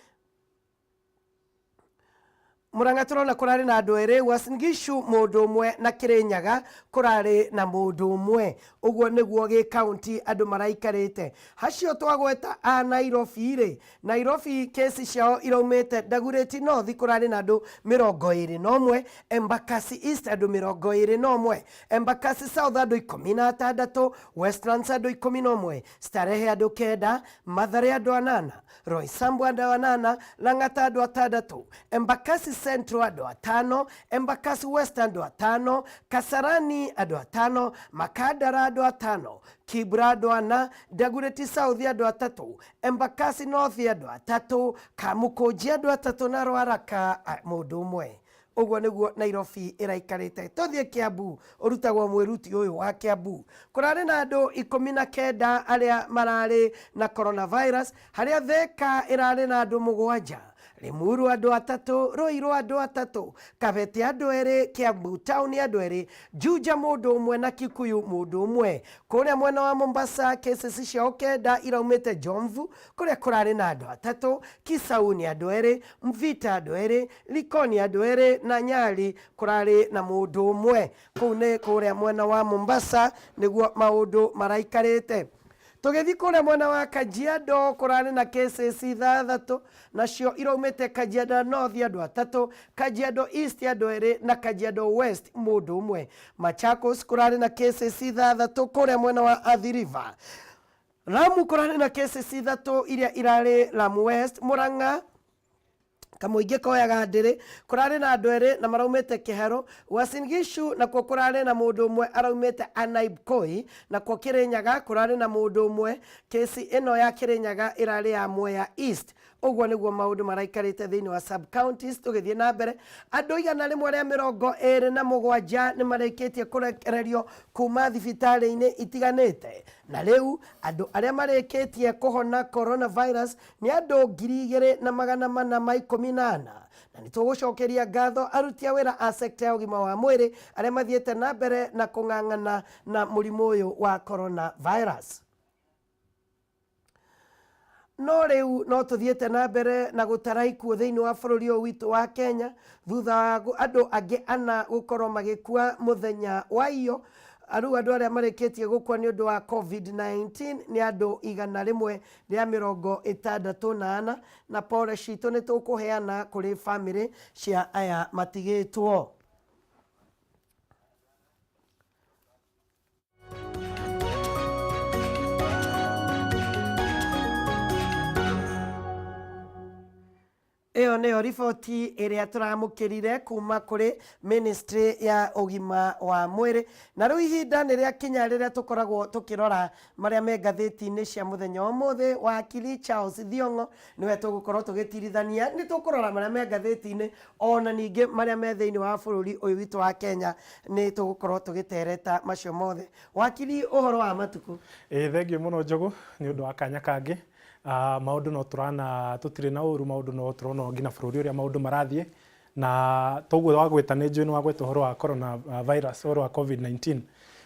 Murang'a tũrona kũrarĩ na andũ 2, Uasin Gishu mũndũ ũmwe na Kirinyaga kũrarĩ na mũndũ ũmwe. Ũguo nĩguo gĩ kaunti andũ maraikarĩte. Hacio twagweta a Nairobi rĩ, Nairobi kesi ciao iraumĩte Dagoretti North kũrarĩ na andũ 21, Embakasi East andũ 21, Embakasi South andũ 16, Westlands andũ 11, Starehe andũ 9, Mathare andũ 8, Roysambu andũ 8, Lang'ata andũ 6, Embakasi Central andũ 5, Embakasi West andũ 5, Kasarani andũ 5, Makadara andũ 5, Kibra andũ 4, Dagoretti South andũ 3, Embakasi North andũ 3, Kamukunji andũ 3 na Ruaraka mũndũ ũmwe. Ũguo nĩguo Nairobi ĩraikarĩte. Tũthiĩ Kiambu, ũrutagwo mwĩruti ũyũ wa Kiambu. Kũrarĩ na andũ 19 arĩa mararĩ na coronavirus, harĩa Thika ĩrarĩ na andũ 7, Limuru andũ 3, Ruiru andũ 3, Kabete andũ 2, Kiambu town andũ 2, Juja mũndũ ũmwe na Kikuyu mũndũ ũmwe. Kũrĩa mwena wa Mombasa cases ciao 9 iraumĩte Jomvu kũrĩa kũrarĩ na andũ 3, Kisauni andũ 2, Mvita andũ 2, Likoni andũ 2 na Nyali kũrarĩ na mũndũ ũmwe. Kũu nĩ kũrĩa mwena wa Mombasa nĩguo maũndũ maraikarĩte. Tũgĩthiĩ kũrĩa mwena wa Kajiado kũrarĩ na cases 6 nacio iraumĩte Kajiado North andũ 3, Kajiado East andũ 2 na Kajiado West mũndũ ũmwe. Machakos kũrarĩ na cases 6 kũrĩa mwena wa Athi River. Lamu kũrarĩ na cases 3 iria irarĩ Lamu West. Murang'a kamũingĩ koyaga ndĩrĩ kũrarĩ na andũ 2 na maraumĩte Kĩharũ. Uasin Gishu nakuo kũrarĩ na mũndũ ũmwe araumĩte Anaibkoi, nakuo Kirinyaga kũrarĩ na mũndũ ũmwe. Kesi ĩno ya Kirinyaga ĩrarĩ ya Mwea East. Ũguo nĩguo maũndũ maraikarĩte thĩinĩ wa sub counties. Tũgĩthiĩ na mbere, andũ 127 nĩ marĩkĩtie kũrekererio kuma thibitarĩ-inĩ itiganĩte, na rĩu andũ arĩa marĩkĩtie kũhona coronavirus nĩ andũ 2414. Na nĩ tũgũcokeria ngatho aruti a wĩra a sector ya ũgima wa mwĩrĩ arĩa mathiĩte na mbere na kũng'ang'ana na mũrimũ ũyũ wa coronavirus. No rĩu no tũthiĩte na mbere na gũtara ikuũ thĩinĩ wa bũrũri ũyũ witũ wa Kenya thutha wa andũ angĩ 4 gũkorwo magĩkua mũthenya wa iyo. Rĩu andũ arĩa marĩkĩtie gũkua nĩ ũndũ wa COVID-19 nĩ andũ 164, na pole citũ nĩ tũkũheana kũrĩ bamĩrĩ cia aya matigĩtwo. Ĩyo nĩyo riboti ĩrĩa tũramũkĩrire kuma kũrĩ Ministry ya ũgima wa mwĩrĩ. Na rĩu ihinda nĩ rĩakinya rĩrĩa tũkoragwo tũkĩrora marĩa me ngathĩti-inĩ cia mũthenya wa ũmũthĩ. Wakiri Charles Thiong'o nĩwe tũgũkorwo tũgĩtirithania. Nĩ tũkũrora marĩa me ngathĩti-inĩ ona ningĩ marĩa me thĩinĩ wa bũrũri ũyũ witũ wa Kenya, nĩ tũgũkorwo tũgĩtereta macio mothe. Wakiri, ũhoro wa matukũ? Ĩĩ, thengiũ mũno Njogu nĩ ũndũ wa kanya kangĩ. Maũndũ no tũrana tũtirĩ na ũru, maũndũ no tũrona nginya bũrũri ũrĩa maũndũ marathiĩ, na toguo wagwĩta nĩ njũĩ nĩ wagwĩta ũhoro wa corona virus, ũhoro wa COVID-19.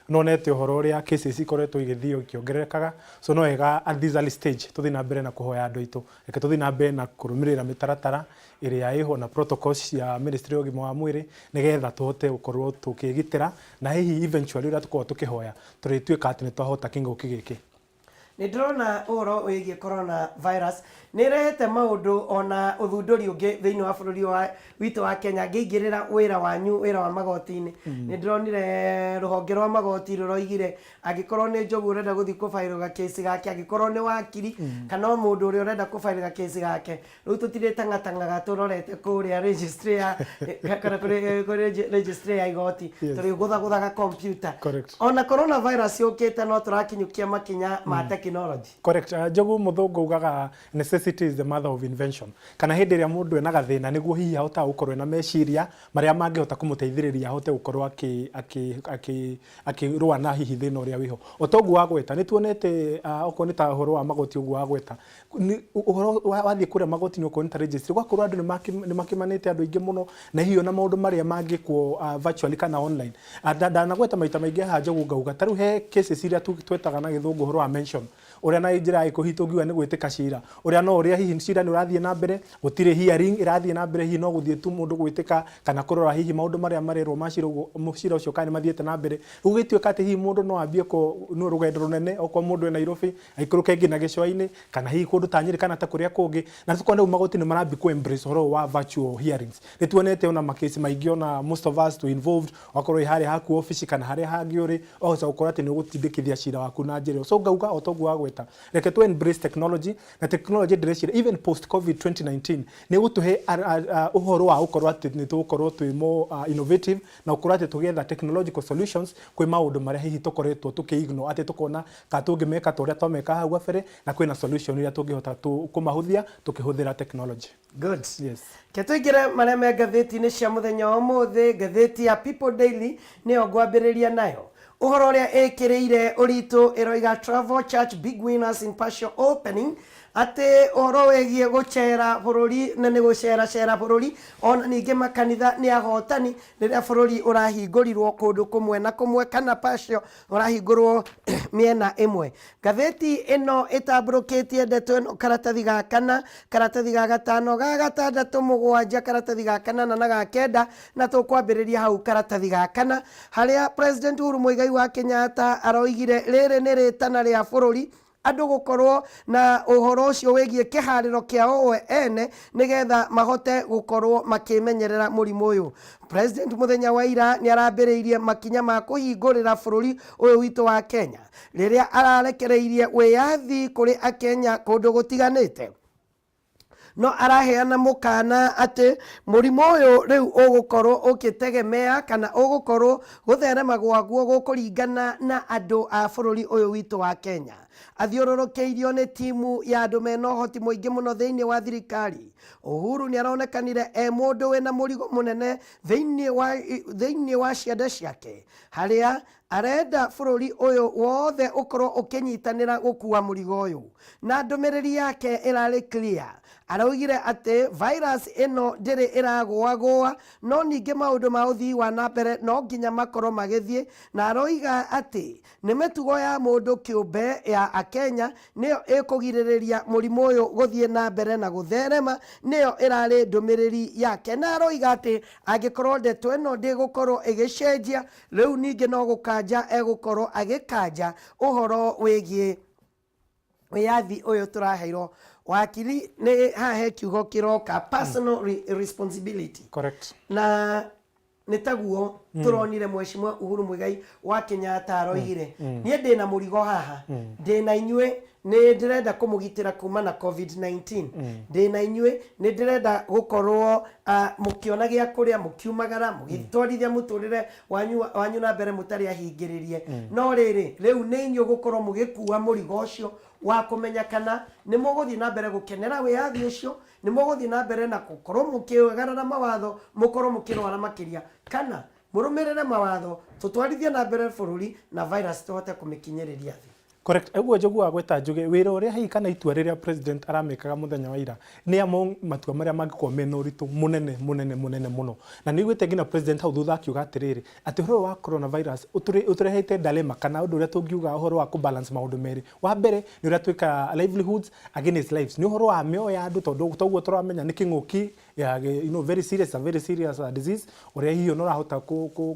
No nete ũhoro ũrĩa cases ikoretwo igĩthiĩ ikĩongererekaga, so no wega at this early stage tũthiĩ na mbere na kũhoya andũ aitũ, reke tũthiĩ na mbere na kũrũmĩrĩra mĩtaratara ĩrĩa ĩho na protocols cia Ministry ya ũgima wa mwĩrĩ, nĩgetha tũhote gũkorwo tũkĩgitĩra na hihi eventually ũrĩa tũkoragwo tũkĩhoya tũrĩtuĩka atĩ nĩ twahota kĩng'ũki gĩkĩ. Nĩ ndĩrona ũhoro wĩgiĩ corona virus nĩ ĩrehete maũndũ ona ũthundũri ũngĩ thĩinĩ wa bũrũri witũ wa Kenya. Ngĩingĩrĩra wĩra wanyu, wĩra wa magoti-inĩ, nĩ ndĩronire rũhonge rwa magoti rũroigire angĩkorwo nĩ Njogu ũrenda gũthiĩ kũbaĩrũga kesi gake, angĩkorwo nĩ wakiri kana o mũndũ ũrĩa ũrenda kũbaĩrũga kesi gake, rĩu tũtirĩtang'atang'aga tũrorete kũrĩa registry ya kana kũrĩ registry ya igoti, tũrĩgũthagũthaga computer. Ona coronavirus yũkĩte no tũrakinyũkia makinya ma tekinoronjĩ. Technology. Correct. Njogu, mũthũngũ ugaga necessity is the mother of invention, kana hĩndĩ ĩrĩa mũndũ ena gathĩna nĩguo hihi ahotaga gũkorwo ena meciria marĩa mangĩhota kũmũteithĩrĩria ahote gũkorwo akĩrũa na hihi thĩna ũrĩa wĩho. O ta ũguo wagweta, nĩ tuonete okorwo nĩ ta ũhoro wa magoti, ũguo wagweta, ũhoro wathiĩ kũrĩa magoti-inĩ, okorwo nĩ ta registry, ũgakorwo andũ nĩ makĩmanĩte andũ aingĩ mũno, na hihi ona maũndũ marĩa mangĩkwo virtually kana online. Ndanagweta maita maingĩ haha, Njogu, ngauga ta rĩu he cases iria twetaga na gĩthũngũ ũhoro wa mention, ũrĩa na njĩra ya gĩkũyũ tũngiuga nĩ gwĩtĩka cira, ũrĩa no ũrĩa hihi cira nĩ ũrathiĩ na mbere, gũtirĩ hearing ĩrathiĩ na mbere, hihi no gũthiĩ tu mũndũ gwĩtĩka kana kũrora hihi maũndũ marĩa marerwo ma cira ũguo, cira ũcio kana nĩ mathiĩte na mbere. Rĩu gũgĩtuĩka atĩ hihi mũndũ no ambie nĩ rũgendo rũnene, okorwo mũndũ e Nairobi aikũrũke nginya gĩcũa-inĩ kana hihi kũndũ ta Nyĩrĩ kana ta kũrĩa kũngĩ. Na tũkona rĩu magoti nĩ marambia kũ embrace ũhoro ũyũ wa virtual hearings. Nĩ tuonete ona makesi maingĩ, ona most of us to involved, wakorwo wĩ harĩa haku obici kana harĩa hangĩ ũrĩ, wahota gũkorwo atĩ nĩ ũgũtindĩkithia cira waku na njĩra ĩyo. So ngauga o ta ũguo wagweta, reke tu embrace technology. Na technology ndĩreciria even post COVID 2019 nĩ ĩgũtũhe ũhoro wa gũkorwo atĩ nĩ tũgũkorwo twĩ more innovative na gũkorwo atĩ tũgĩetha technological solutions kwĩ maũndũ marĩa hihi tũkoretwo tũkĩ ignore, atĩ tũkona kana tũngĩmeka ta ũrĩa twameka hau gabere, na kwĩna solution iria tũngĩhota kũmahũthia tũkĩhũthĩra technology. Good. Yes. Ke tũingĩre marĩa me ngathĩti-inĩ cia mũthenya wa ũmũthĩ. Ngathĩti ya People Daily nĩyo ngwambĩrĩria nayo. Ũhoro ũrĩa ĩkĩrĩire ũritũ ĩroiga, "Travel church big winners in partial opening", atĩ ũhoro wĩgiĩ gũcera bũrũri na nĩ gũceracera bũrũri, ona ningĩ makanitha nĩ ahotani rĩrĩa bũrũri ũrahingũrirwo kũndũ kũmwe na kũmwe, kana partial ũrahingũrwo mĩena ĩmwe. Ngathĩti ĩno ĩtambũrũkĩtie ndeto ĩno karatathi ga kana, karatathi ga gatano, ga gatandatũ, mũgwanja, karatathi ga kanana na ga kenda. Na tũkwambĩrĩria hau karatathi ga kana, harĩa President Uhuru Muigai wa Kenyatta aroigire rĩrĩ nĩ rĩtana rĩa bũrũri andũ gũkorwo na ũhoro ũcio wĩgiĩ kĩharĩro kĩao we ene, nĩgetha mahote gũkorwo makĩmenyerera mũrimũ ũyũ. President mũthenya wa ira nĩ arambĩrĩirie makinya ma kũhingũrĩra bũrũri ũyũ witũ wa Kenya, rĩrĩa ararekereirie wĩyathi kũrĩ Akenya kũndũ gũtiganĩte, no araheana mũkana atĩ mũrimũ ũyũ rĩu ũgũkorwo ũkĩtegemea kana ũgũkorwo gũtherema gwaguo gũkũringana na andũ a bũrũri ũyũ witũ wa Kenya. Athiũrũrũkĩirio nĩ timu ya andũ mena ũhoti mũingĩ mũno thĩinĩ wa thirikari. Uhuru nĩ aronekanire e mũndũ wĩna mũrigo mũnene thĩinĩ wa ciande ciake, harĩa arenda bũrũri ũyũ wothe ũkorwo ũkĩnyitanĩra gũkua mũrigo ũyũ. Na ndũmĩrĩri yake ĩrarĩ clear, araugire atĩ virus ĩno ndĩrĩ ĩragũagũa, no ningĩ maũndũ ma ũthii wa na mbere no nginya makorwo magĩthiĩ. Na aroiga atĩ nĩ mĩtugo ya mũndũ kĩũmbe ya Akenya nĩyo ĩkũgirĩrĩria mũrimũ ũyũ gũthiĩ na mbere na gũtherema. Nĩyo ĩrarĩ ndũmĩrĩri yake, na aroiga atĩ angĩkorwo ndeto ĩno ndĩgũkorwo ĩgĩcenjia, rĩu ningĩ no gũkanja egũkorwo agĩkanja ũhoro wĩgiĩ wĩyathi ũyũ tũraheirwo. Wakiri, nĩ haha he kiugo kĩroka, personal responsibility. Correct. Na nĩ taguo tũronire Mheshimiwa Uhuru Muigai wa Kenyatta aroigire, niĩ ndĩna mũrigo haha, ndĩna inyuĩ, nĩ ndĩrenda kũmũgitĩra kuma na COVID-19, ndĩna inyuĩ, nĩ ndĩrenda gũkorwo mũkĩona gĩa kũrĩa, mũkiumagara, mũgĩtwarithia mũtũrĩre wanyu na mbere mũtarĩ ahingĩrĩrie. No rĩrĩ, rĩu nĩ inyuĩ gũkorwo mũgĩkua mũrigo ũcio wa kũmenya kana nĩ mũgũthiĩ na mbere gũkenera wĩyathi ũcio, nĩ mũgũthiĩ na mbere na gũkorwo mũkĩgarara mawatho, mũkorwo mũkĩrwara makĩria, kana mũrũmĩrĩre mawatho, tũtwarithie na mbere bũrũri na virus tũhote kũmĩkinyĩrĩria thĩ. Correct. Ũguo Njogu wa gweta njuge, wĩra ũrĩa hihi kana itua rĩrĩa president aramĩkaga mũthenya wa ira nĩ among matua marĩa mangĩkorwo mena ũritũ mũnene mũnene mũnene mũno. Na nĩ iguĩte nginya president hau thutha akiuga atĩrĩrĩ, atĩ ũhoro wa coronavirus ũtũrehete dilemma, kana ũndũ ũrĩa tũngiuga ũhoro wa kũbalance maũndũ merĩ. Wa mbere nĩ ũrĩa twĩkaga livelihoods against lives, nĩ ũhoro wa mĩoyo ya andũ, tondũ toguo tũramenya nĩ kĩng'ũki ya very serious, a very serious disease, ũrĩa hihi ona ũrahota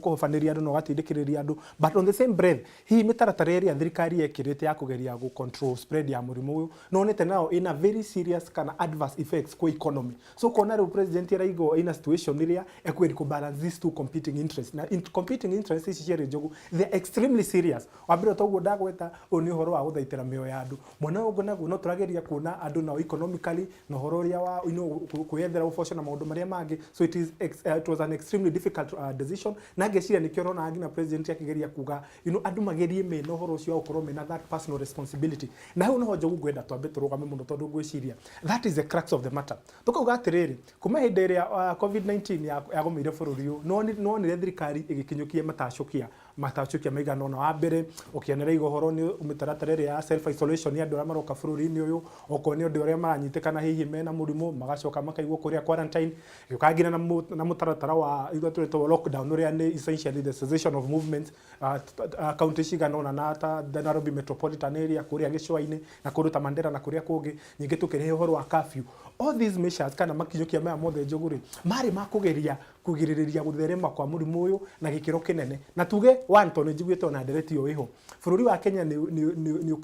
kũhobanĩria andũ na ũgatindĩkĩrĩria andũ. But on the same breath, hihi mĩtaratara ĩrĩa thirikari ĩkĩrĩte ya kũgeria gũ control spread ya mũrimũ ũyũ, nonete nao ĩna very serious kana adverse effects kwĩ economy. So kona rĩu president araigwo ina situation ĩrĩa ekũgeria kũ balance these two competing interests, na competing interests ici cierĩ, Njogu, they are extremely serious. Wa mbere, toguo ndagweta, ũyũ nĩ ũhoro wa gũthaitĩra mĩoyo ya andũ. Mwena ũyũ ũngĩ naguo no tũrageria kuona andũ nao economically na ũhoro ũrĩa wa kwĩyethera ũboco. precaution na maũndũ marĩa mangĩ. So it was an extremely difficult decision, na ngeciria nĩkĩo ũrona nginya president akĩgeria kuga andũ magerie mena ũhoro ũcio wa gũkorwo mena that personal responsibility. Na hau noho, Njogu, ngwenda twambe tũrũgame mũno, tondũ ngwĩciria that is the crux of the matter. Tũkauga atĩrĩrĩ, kuma hĩndĩ ĩrĩa COVID-19 yagũmĩire bũrũri ũyũ, nonire thirikari ĩgĩkinyũkia matacũkia maigana ũna. Wa mbere, ũkĩonereiga ũhoro nĩ mĩtaratara ĩrĩa ya self isolation ya andũ arĩa maroka bũrũri-inĩ ũyũ, okorwo nĩ andũ arĩa maranyitĩkana hihi mena mũrimũ, magacoka makaigwo kũrĩa quarantine. Gĩũka nginya na mũtaratara wa iria twĩtwo lockdown, ũrĩa nĩ essentially the cessation of movements kaunti cigana ũna, na ta the Nairobi metropolitan area, kũrĩa gĩcũa-inĩ na kũndũ ta Mandera na kũrĩa kũngĩ. Ningĩ tũkĩrehe ũhoro wa curfew. All these measures kana makinyũkia maya mothe, Njogu, rĩ marĩ ma kũgeria kũgirĩrĩria gũtherema kwa mũrimũ ũyũ na gĩkĩro kĩnene. Na tuge one, tondũ nĩ njiguĩte ona ndereti ĩyo ĩho, bũrũri wa Kenya nĩ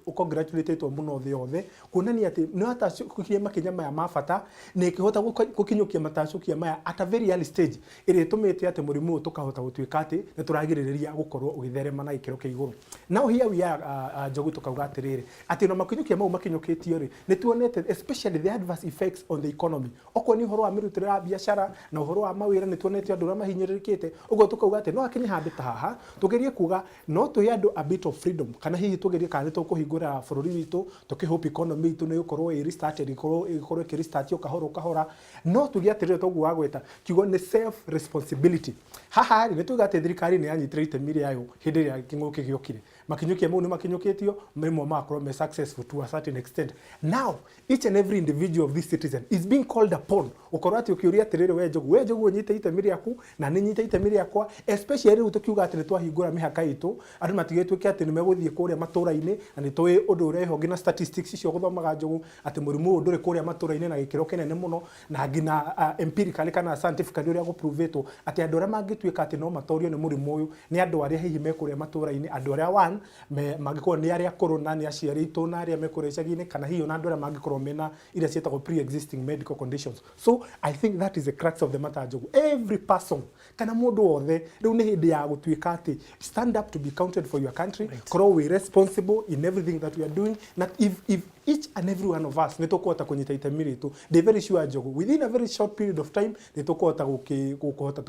ũcongratulatetwo mũno thĩ yothe, kuonania atĩ nĩ watacũkirie makinya maya ma bata na ĩkĩhota gũkinyũkia matacũkia maya at a very early stage, ĩrĩa ĩtũmĩte atĩ mũrimũ ũyũ tũkahota gũtuĩka atĩ nĩ tũragirĩrĩria gũkorwo ũgĩtherema na gĩkĩro kĩa igũrũ. Now here we are, Njogu, tũkauga atĩrĩrĩ, atĩ ona makinyũkia mau makinyũkĩtio rĩ, nĩ tuonete especially the adverse effects on the economy, okorwo nĩ ũhoro wa mĩrutĩre ya biacara na ũhoro wa mawĩra, nĩ tuonete andũ arĩa mahinyĩrĩrĩkĩte. Ũguo tũkauga atĩ no hakinye handũ ta haha tũgerie kuga no tũhe andũ a bit of freedom, kana hihi tũgerie kana nĩ tũkũhingũra bũrũri witũ, tũkĩhope economy itũ nĩ ĩgũkorwo ĩ restarted, ĩgũkorwo ĩkĩrestartio kahora kahora. No tuge atĩrĩrĩ, toguo wagweta kiugo nĩ self responsibility, haha rĩ, nĩ tuge atĩ thirikari nĩ yanyitire itemi rĩayo hĩndĩ ĩrĩa kĩng'ũki gĩokire. Makinyũkia mau nĩ makinyũkĩtio, mamwe magakorwo me successful to a certain extent. Now each and every individual of this citizen is being called upon ũkorwo atĩ ũkĩũria atĩrĩrĩ, we Njogu, we Njogu, ũnyite itemi rĩaku na nĩ nyite itemi rĩakwa, especially rĩu tũkiuga atĩ nĩ twahingũra mĩhaka itũ, andũ matigĩtuĩke atĩ nĩ megũthiĩ kũrĩa matũra-inĩ. Na nĩ tũĩ ũndũ ũrĩa ĩho nginya statistics icio gũthomaga, Njogu, atĩ mũrimũ ũyũ ndũrĩ kũrĩa matũra-inĩ na gĩkĩro kĩnene mũno, na nginya empirically kana scientifically ũrĩa gũprovĩtwo atĩ andũ arĩa mangĩtuĩka atĩ no matorio nĩ mũrimũ ũyũ nĩ andũ arĩa hihi me kũrĩa matũra-inĩ, andũ arĩa one me mangĩkorwo nĩ arĩa akũrũ na nĩ aciari aitũ na arĩa me kũrĩa icagi-inĩ, kana hihi ona andũ arĩa mangĩkorwo mena iria ciĩtagwo pre-existing medical conditions. So I think that is the crux of the matter, Njogu. Every person kana mũndũ wothe rĩu nĩ hĩndĩ ya gũtuĩka atĩ stand up to be counted for your country, korwo wĩ responsible in everything that we are doing. Na if each and every one of us nĩ tũkũhota kũnyita itemi ritũ, ndĩ very sure, Njogu, within a very short period of time nĩ tũkũhota gũkĩhota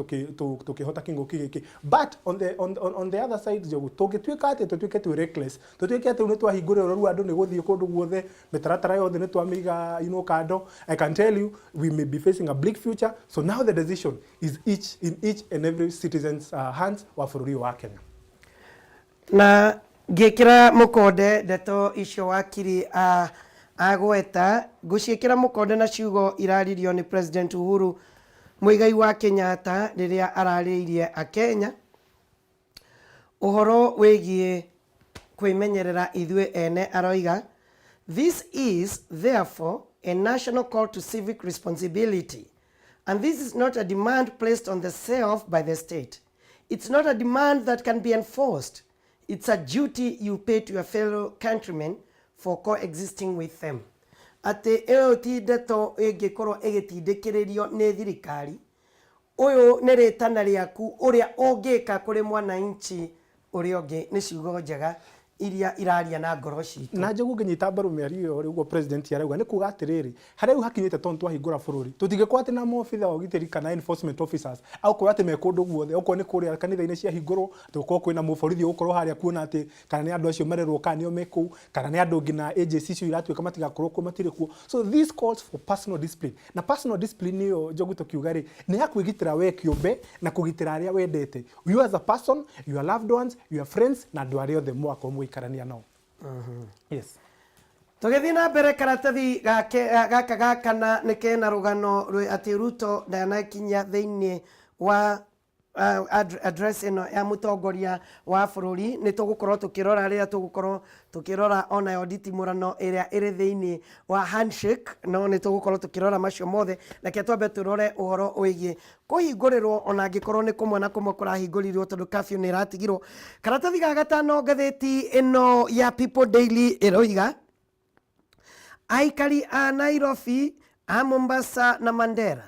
tũkĩhota kĩng'ũki gĩkĩ. But on the other side, Njogu, tũngĩtuĩka atĩ tũtuĩke twĩ reckless, tũtuĩke atĩ rĩu nĩ twahingũrĩrwo, rĩu andũ nĩ gũthiĩ kũndũ guothe, mĩtaratara yothe nĩ twamĩiga kando, I can tell you we may be facing a bleak future. So now the decision is each in each and every citizen's hands wa bũrũri ũyũ wa Kenya. Na ngĩkĩra mũkonde ndeto icio wakiri agweta, ngũciĩkĩra mũkonde na ciugo iraririo nĩ President Uhuru Muigai wa Kenyatta rĩrĩa ararĩirie Akenya ũhoro wĩgiĩ kwĩmenyerera ithuĩ ene. Aroiga, "This is therefore a national call to civic responsibility, and this is not a demand placed on the self by the state. It's not a demand that can be enforced. It's a duty you pay to your fellow countrymen for coexisting with them." Atĩ ĩyo ti ndeto ĩngĩkorwo ĩgĩtindĩkĩrĩrio nĩ thirikari, ũyũ nĩ rĩtana rĩaku ũrĩa ũngĩka kũrĩ mwananchi ũrĩa ũngĩ. Nĩ ciugo njega iria iraria na ngoro citũ. Na Njogu, ngĩnyita mbaru mĩario ĩyo ũguo president arauga, nĩ kuga atĩrĩrĩ, harĩa rĩu hakinyĩte, tondũ twahingũra bũrũri, tũtingĩkorwo atĩ na maobitha wa ũgitĩri kana enforcement officers agũkorwo atĩ me kũndũ guothe. Okorwo nĩ kũrĩa kanitha-inĩ ciahingũrwo, tũgũkorwo kwĩna mũborithi ũgũkorwo harĩa kuona atĩ kana nĩ andũ acio marerwo kana nĩo me kũu, kana nĩ andũ nginya agency icio iratuĩka matigakorwo kuo, matirĩ kuo. So this calls for personal discipline, na personal discipline ĩyo, Njogu, tũkiuga rĩ, nĩ ya kwĩgitĩra we kĩũmbe na kũgitĩra arĩa wendete, you as a person, your loved ones, your friends, na andũ arĩa othe mwakorwo mũgĩikarania nao. Yes. Tũgĩthiĩ na mbere, karatathi gake gaka ga kana nĩ kena rũgano rwĩ atĩ Ruto ndanakinya thĩinĩ wa address ĩno ya mũtongoria wa bũrũri. Nĩ tũgũkorwo tũkĩrora rĩrĩa tũgũkorwo tũkĩrora onayo nditimũrano ĩrĩa ĩrĩ thĩinĩ wa handshake, no nĩ tũgũkorwo tũkĩrora macio mothe. Reke twambe tũrore ũhoro wĩgiĩ kũhingũrĩrwo, ona angĩkorwo nĩ kũmwe na kũmwe kũrahingũrirwo, tondũ curfew nĩ ĩratigirwo. Karatathi ga gatano, ngathĩti ĩno ya People Daily ĩroiga aikari a Nairobi, a Mombasa na Mandera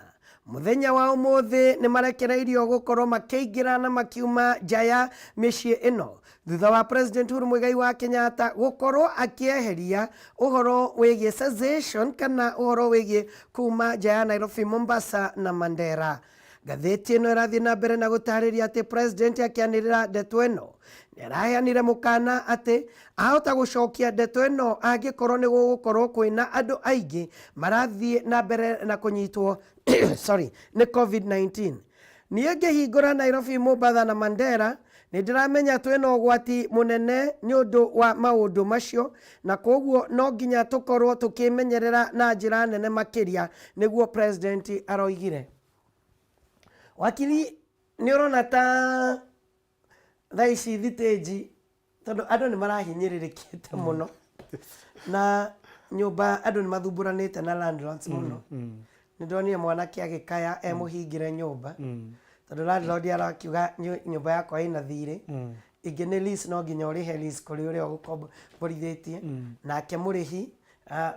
Mũthenya wa ũmũthĩ nĩ marekereirio gũkorwo makĩingĩra na makiuma nja ya mĩciĩ ĩno thutha wa President Uhuru Muigai wa Kenyatta gũkorwo akĩeheria ũhoro wĩgiĩ cessation kana ũhoro wĩgiĩ kuma nja ya Nairobi, Mombasa na Mandera. Ngathĩti ĩno ĩrathiĩ na mbere na gũtarĩria atĩ President akĩanĩrĩra ndeto ĩno nĩ araheanire mũkana atĩ ahota gũcokia ndeto ĩno angĩkorwo nĩ gũgũkorwo kwĩna andũ aingĩ marathiĩ na mbere na kũnyitwo sorry, nĩ COVID-19. Niĩ ngĩhingũra Nairobi, Mombatha na Mandera nĩ ndĩramenya twĩna ũgwati mũnene nĩ ũndũ wa maũndũ macio na koguo no nginya tũkorwo tũkĩmenyerera na njĩra nene makĩria, nĩguo President aroigire. Wakiri, nĩ ũrona ta thaa ici thitĩnji, tondũ andũ nĩ marahinyĩrĩrĩkĩte mũno na nyũmba, andũ nĩ mathumbũranĩte na landlords mũno. Nĩ ndonire mwanake agĩkaya e mũhingĩre nyũmba tondũ landlord arakiuga nyũmba yakwa ĩna thirĩ, ingĩ nĩ lease, no nginya ũrĩhe lease kũrĩ ũrĩa ũgũkomborithĩtie. Nake mũrĩhi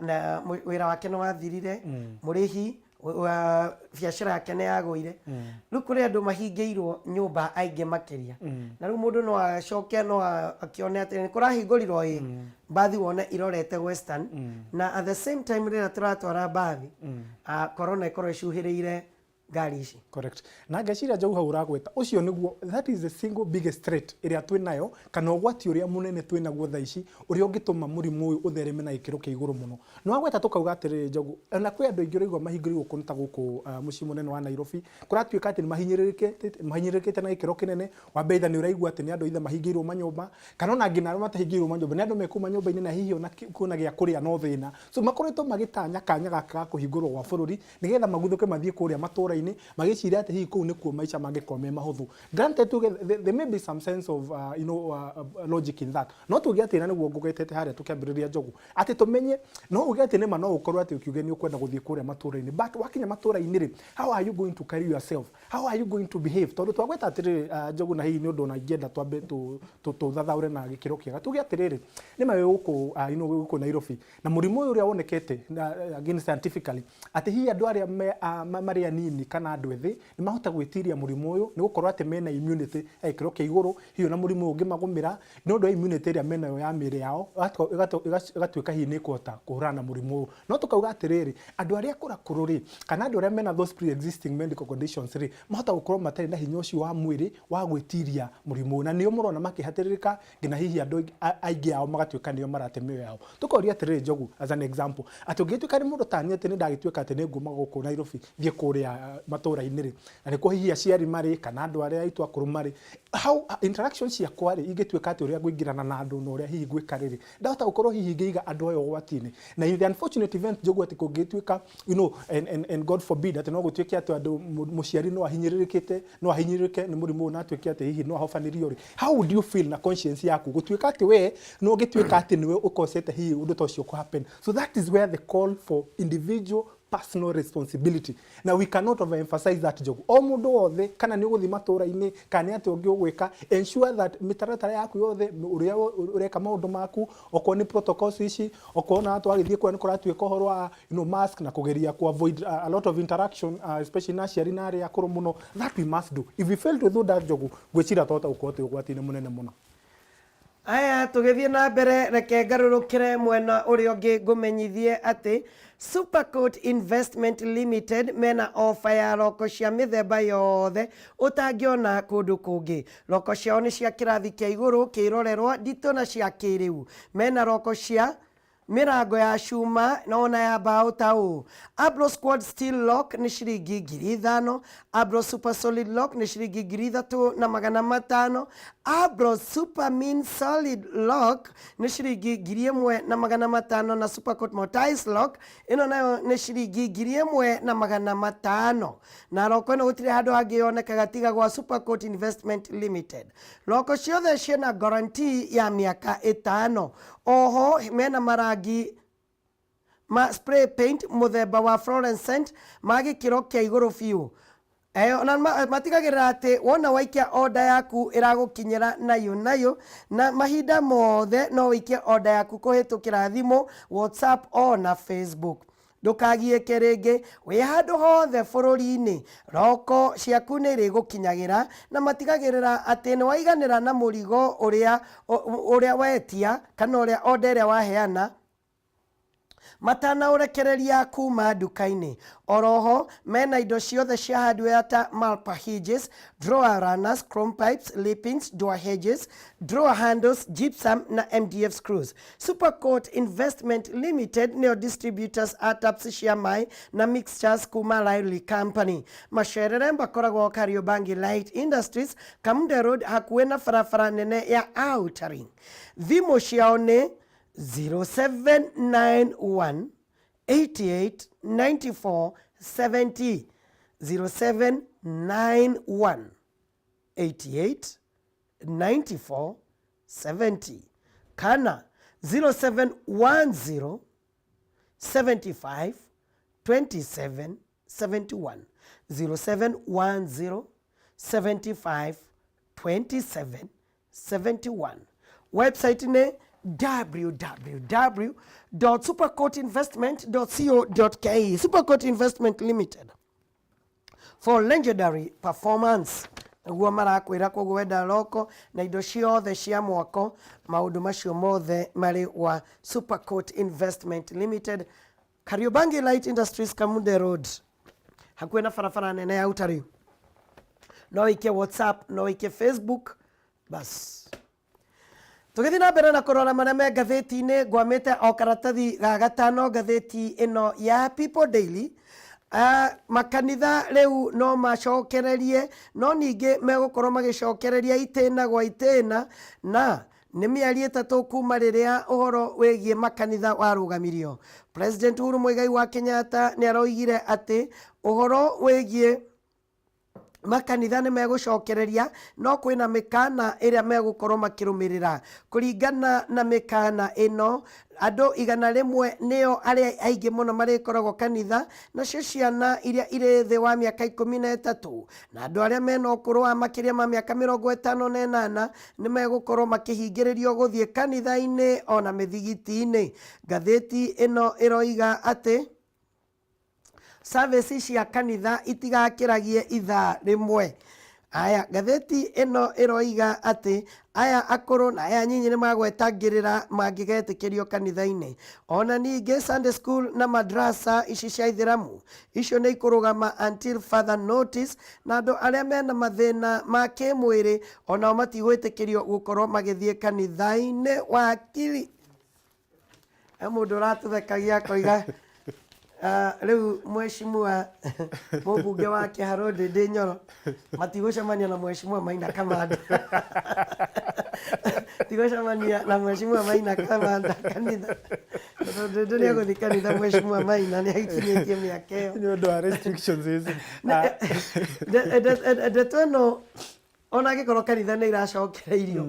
na wĩra wake nĩ wathirire, mũrĩhi wa biacara yake nĩ yagũire. Rĩu kũrĩ andũ mahingĩirwo nyũmba aingĩ makĩria, na rĩu mũndũ no acoke no akĩone atĩ nĩ kũrahingũrirwo ĩ mbathi wone irorete Western, na at the same time rĩrĩa tũratwara mbathi, corona ĩkorwo ĩcuhĩrĩire ngari ici. Correct. Na ngeciria Njogu hau ũragweta ũcio nĩguo, that is the single biggest threat ĩrĩa twĩ nayo, kana ũgwati ũrĩa mũnene twĩ naguo thaa ici, ũrĩa ũngĩtũma mũrimũ ũyũ ũthereme na gĩkĩro kĩa igũrũ mũno. Nĩ wagweta tũkauga atĩrĩrĩ Njogu, ona kwĩ andũ aingĩ ũraigua mahingũrĩirwo kũndũ ta gũkũ mũciĩ mũnene wa Nairobi, kũratuĩka atĩ nĩ mahinyĩrĩrĩkĩte na gĩkĩro kĩnene. Wa mbere, either nĩ ũraigua atĩ nĩ andũ either mahingĩirwo manyũmba, kana ona nginya arĩa matahingĩirwo manyũmba nĩ andũ me kũu manyũmba-inĩ na hihi ona kuona gĩa kũrĩa no thĩna. So makoretwo magĩtanya kanya gaka ga kũhingũrwo gwa bũrũri nĩgetha maguthũke mathiĩ kũrĩa matũra-inĩ, magĩciria atĩ hihi kũu nĩkuo maica mangĩkorwo me mahũthũ. Granted, tuge there may be some sense of logic in that, no tuge atĩ na nĩguo ngũgetete harĩa tũkĩambĩrĩria Njogu, atĩ tũmenye no uge atĩ nĩma no ũkorwo atĩ ũkiuge nĩ ũkwenda gũthiĩ kũrĩa matũra-inĩ, but wakinya matũra-inĩ rĩ, how are you going to carry yourself? How are you going to behave? Tondũ twagweta atĩrĩrĩ, Njogu, na hihi nĩ ũndũ ona ingĩenda twambe tũthathaũre na gĩkĩro kĩega, tuge atĩrĩrĩ, nĩma wĩ gũkũ you know, gũkũ Nairobi na mũrimũ ũyũ ũrĩa wonekete na, again scientifically, atĩ hihi andũ arĩa marĩ anini kana andũ ethĩ nĩ mahota gwĩtiria mũrimũ ũyũ nĩ gũkorwo atĩ mena immunity ya gĩkĩro kĩa igũrũ. Hihi ona mũrimũ ũyũ ũngĩmagũmĩra, nĩ ũndũ wa immunity ĩrĩa menayo ya mĩĩrĩ yao, ĩgatuĩka hihi nĩ ĩkũhota kũhũrana na mũrimũ ũyũ. No tũkauga atĩrĩrĩ, andũ arĩa akũrakũrũ rĩ, kana andũ arĩa mena those pre-existing medical conditions rĩ, mahota gũkorwo matarĩ na hinya ũcio wa mwĩrĩ wa gwĩtiria mũrimũ ũyũ, na nĩo mũrona makĩhatĩrĩrĩka nginya hihi andũ aingĩ ao magatuĩka nĩo marate mĩoyo yao. Tũkoria atĩrĩrĩ Njogu, as an example, atĩ ũngĩtuĩka nĩ mũndũ ta niĩ, atĩ nĩ ndagĩtuĩka atĩ nĩ nguma gũkũ Nairobi thiĩ kũrĩa matũra-inĩ rĩ, na nĩkuo hihi aciari marĩ kana andũ arĩa aitũ akũrũ marĩ, how interaction ciakwa rĩ ingĩtuĩka atĩ ũrĩa ngũingĩrana na andũ na ũrĩa hihi ngwĩka rĩrĩ, ndahota gũkorwo hihi ngĩiga andũ aya ũgwati-inĩ? Na in the unfortunate event, Njogu, atĩ kũngĩtuĩka, and God forbid, atĩ no gũtuĩke atĩ andũ mũciari no ahinyĩrĩrĩkĩte, no ahinyĩrĩrĩke nĩ mũrimũ ũyũ na atuĩke atĩ hihi no ahobanĩrio rĩ, how would you feel na conscience yaku gũtuĩka atĩ we no ũngĩtuĩka atĩ nĩwe ũkosete hihi ũndũ ta ũcio kũ happen? So that is where the call for individual personal responsibility, na we cannot overemphasize that, Njogu. O mũndũ wothe, kana nĩ ũgũthiĩ matũra-inĩ kana nĩ atĩ ũngĩ ũgwĩka, ensure that mĩtaratara yaku yothe, ũrĩa ũreka maũndũ maku, okorwo nĩ protocols ici, okorwo na twagĩthiĩ kũrĩa nĩ kũratuĩka ũhoro wa mask na kũgeria ku avoid a lot of interaction, especially na aciari na arĩa akũrũ mũno. That we must do. If we fail to do that, Njogu, ngwĩciria twahota gũkorwo twĩ ũgwati-inĩ mũnene mũno. Aya, tũgĩthiĩ na mbere, reke ngarũrũkĩre mwena ũrĩa ũngĩ ngũmenyithie atĩ Supercoat Investment Limited mena ofa ya roko cia mĩthemba yothe ũtangĩona kũndũ kũngĩ. Roko ciao nĩ cia kĩrathi kĩa igũrũ, kĩrorerwa, nditũ na cia kĩrĩu. Mena roko cia mĩrango ya cuma na ona ya mbaũ ta ũũ: Abro Squad Steel Lock nĩ ciringi 5,000, Abro Super Solid Lock nĩ ciringi 3,500, Abro Super Min Solid Lock nĩ ciringi 1,500, na Supercoat Mortise Lock ĩno nayo nĩ ciringi 1,500. Na roko ĩno gũtirĩ handũ hangĩ yonekaga tiga gwa Supercoat Investment Limited. Roko ciothe ciĩna guarantee ya mĩaka 5. Oho mena marangi ma spray paint mũthemba wa fluorescent ma gĩkĩro kĩa igũrũ biũ. Na matigagĩrĩra atĩ wona waikia order yaku ĩragũkinyĩra nayo nayo, na mahinda mothe no wĩikie order yaku kũhĩtũkĩra thimũ, WhatsApp o na Facebook. Ndũkagiĩke rĩngĩ wĩ handũ hothe bũrũri-inĩ, roko ciaku nĩ irĩgũkinyagĩra na matigagĩrĩra atĩ nĩ waiganĩra na mũrigo ũrĩa ũrĩa wetia kana ũrĩa order ĩrĩa waheana matanaũrekereria kuma nduka-inĩ. Oroho mena indo ciothe cia hardware ta malpa hinges, drawer runners, chrome pipes, lippings, door hedges, drawer handles, gypsum na MDF screws. Supercoat Investment Limited nĩo distributors a taps cia maĩ na mixtures kuma Riley Company. Macerere makoragwo Kariobangi Light Industries, Kamunde Road hakuhĩ na barabara nene ya Outer Ring. Thimũ ciao nĩ 0791 88 94 70 0791 88 94 70 kana 0710 75 27 71 0710 75 27 71. Website nĩ www.supercoatinvestment.co.ke. Supercoat Investment Limited for legendary performance. Nĩguo marakwĩra, koguo wenda roko na indo ciothe cia mwako, maũndũ macio mothe marĩ wa Supercoat Investment Limited, Kariobangi Light Industries, Kamunde Road, hakuhĩ na barabara nene ya Utari. No wĩikie WhatsApp, no wĩikie Facebook. Bas, tũgĩthiĩ na mbere na kũrora marĩa me ngathĩti-inĩ, ngwamĩte o karatathi ga gatano ngathĩti ĩno ya People Daily. Makanitha rĩu no macokererie, no ningĩ megũkorwo magĩcokereria itĩna gwa itĩna, na nĩ mĩeri 3 kuma rĩrĩa ũhoro wĩgiĩ makanitha warũgamirio. President Uhuru Muigai wa Kenyatta nĩ aroigire atĩ ũhoro wĩgiĩ makanitha nĩ megũcokereria, no kwĩna mĩkana ĩrĩa megũkorwo makĩrũmĩrĩra. Kũringana na mĩkana ĩno, andũ 100 nĩo arĩa aingĩ mũno marĩkoragwo kanitha, nacio ciana iria irĩ thĩ wa mĩaka 13 na andũ arĩa mena ũkũrũ wa makĩria ma mĩaka 58 nĩ megũkorwo makĩhingĩrĩrio gũthiĩ kanitha-inĩ ona mĩthigiti-inĩ. Ngathĩti ĩno ĩroiga atĩ service cia kanitha itigakĩragie ithaa rĩmwe. Aya, ngathĩti ĩno ĩroiga atĩ aya akũrũ na aya nyinyi nĩ magwetangĩrĩra mangĩgetĩkĩrio kanitha-inĩ. Ona ningĩ Sunday school na madrasa ici cia ithĩramu icio nĩ ikũrũgama until further notice, na andũ arĩa mena mathĩna ma kĩmwĩrĩ onao matigwĩtĩkĩrio gũkorwo magĩthiĩ kanitha-inĩ. Wakiri, he mũndũ ũratũthekagia akoiga, rĩu mheshimiwa mũmbunge wa Kĩharũ Ndĩndĩ Nyoro matigũcemania na mheshimiwa Maina Kamanda, tigũcemania na mheshimiwa Maina Kamanda kanitha, tondũ Ndĩndĩ nĩ egũthiĩ kanitha, mheshimiwa Maina nĩ akinyĩtie mĩaka ĩyo. Nĩ ũndũ wa restrictions ici. Ndeto ĩno, ona angĩkorwo kanitha nĩ iracokereirio,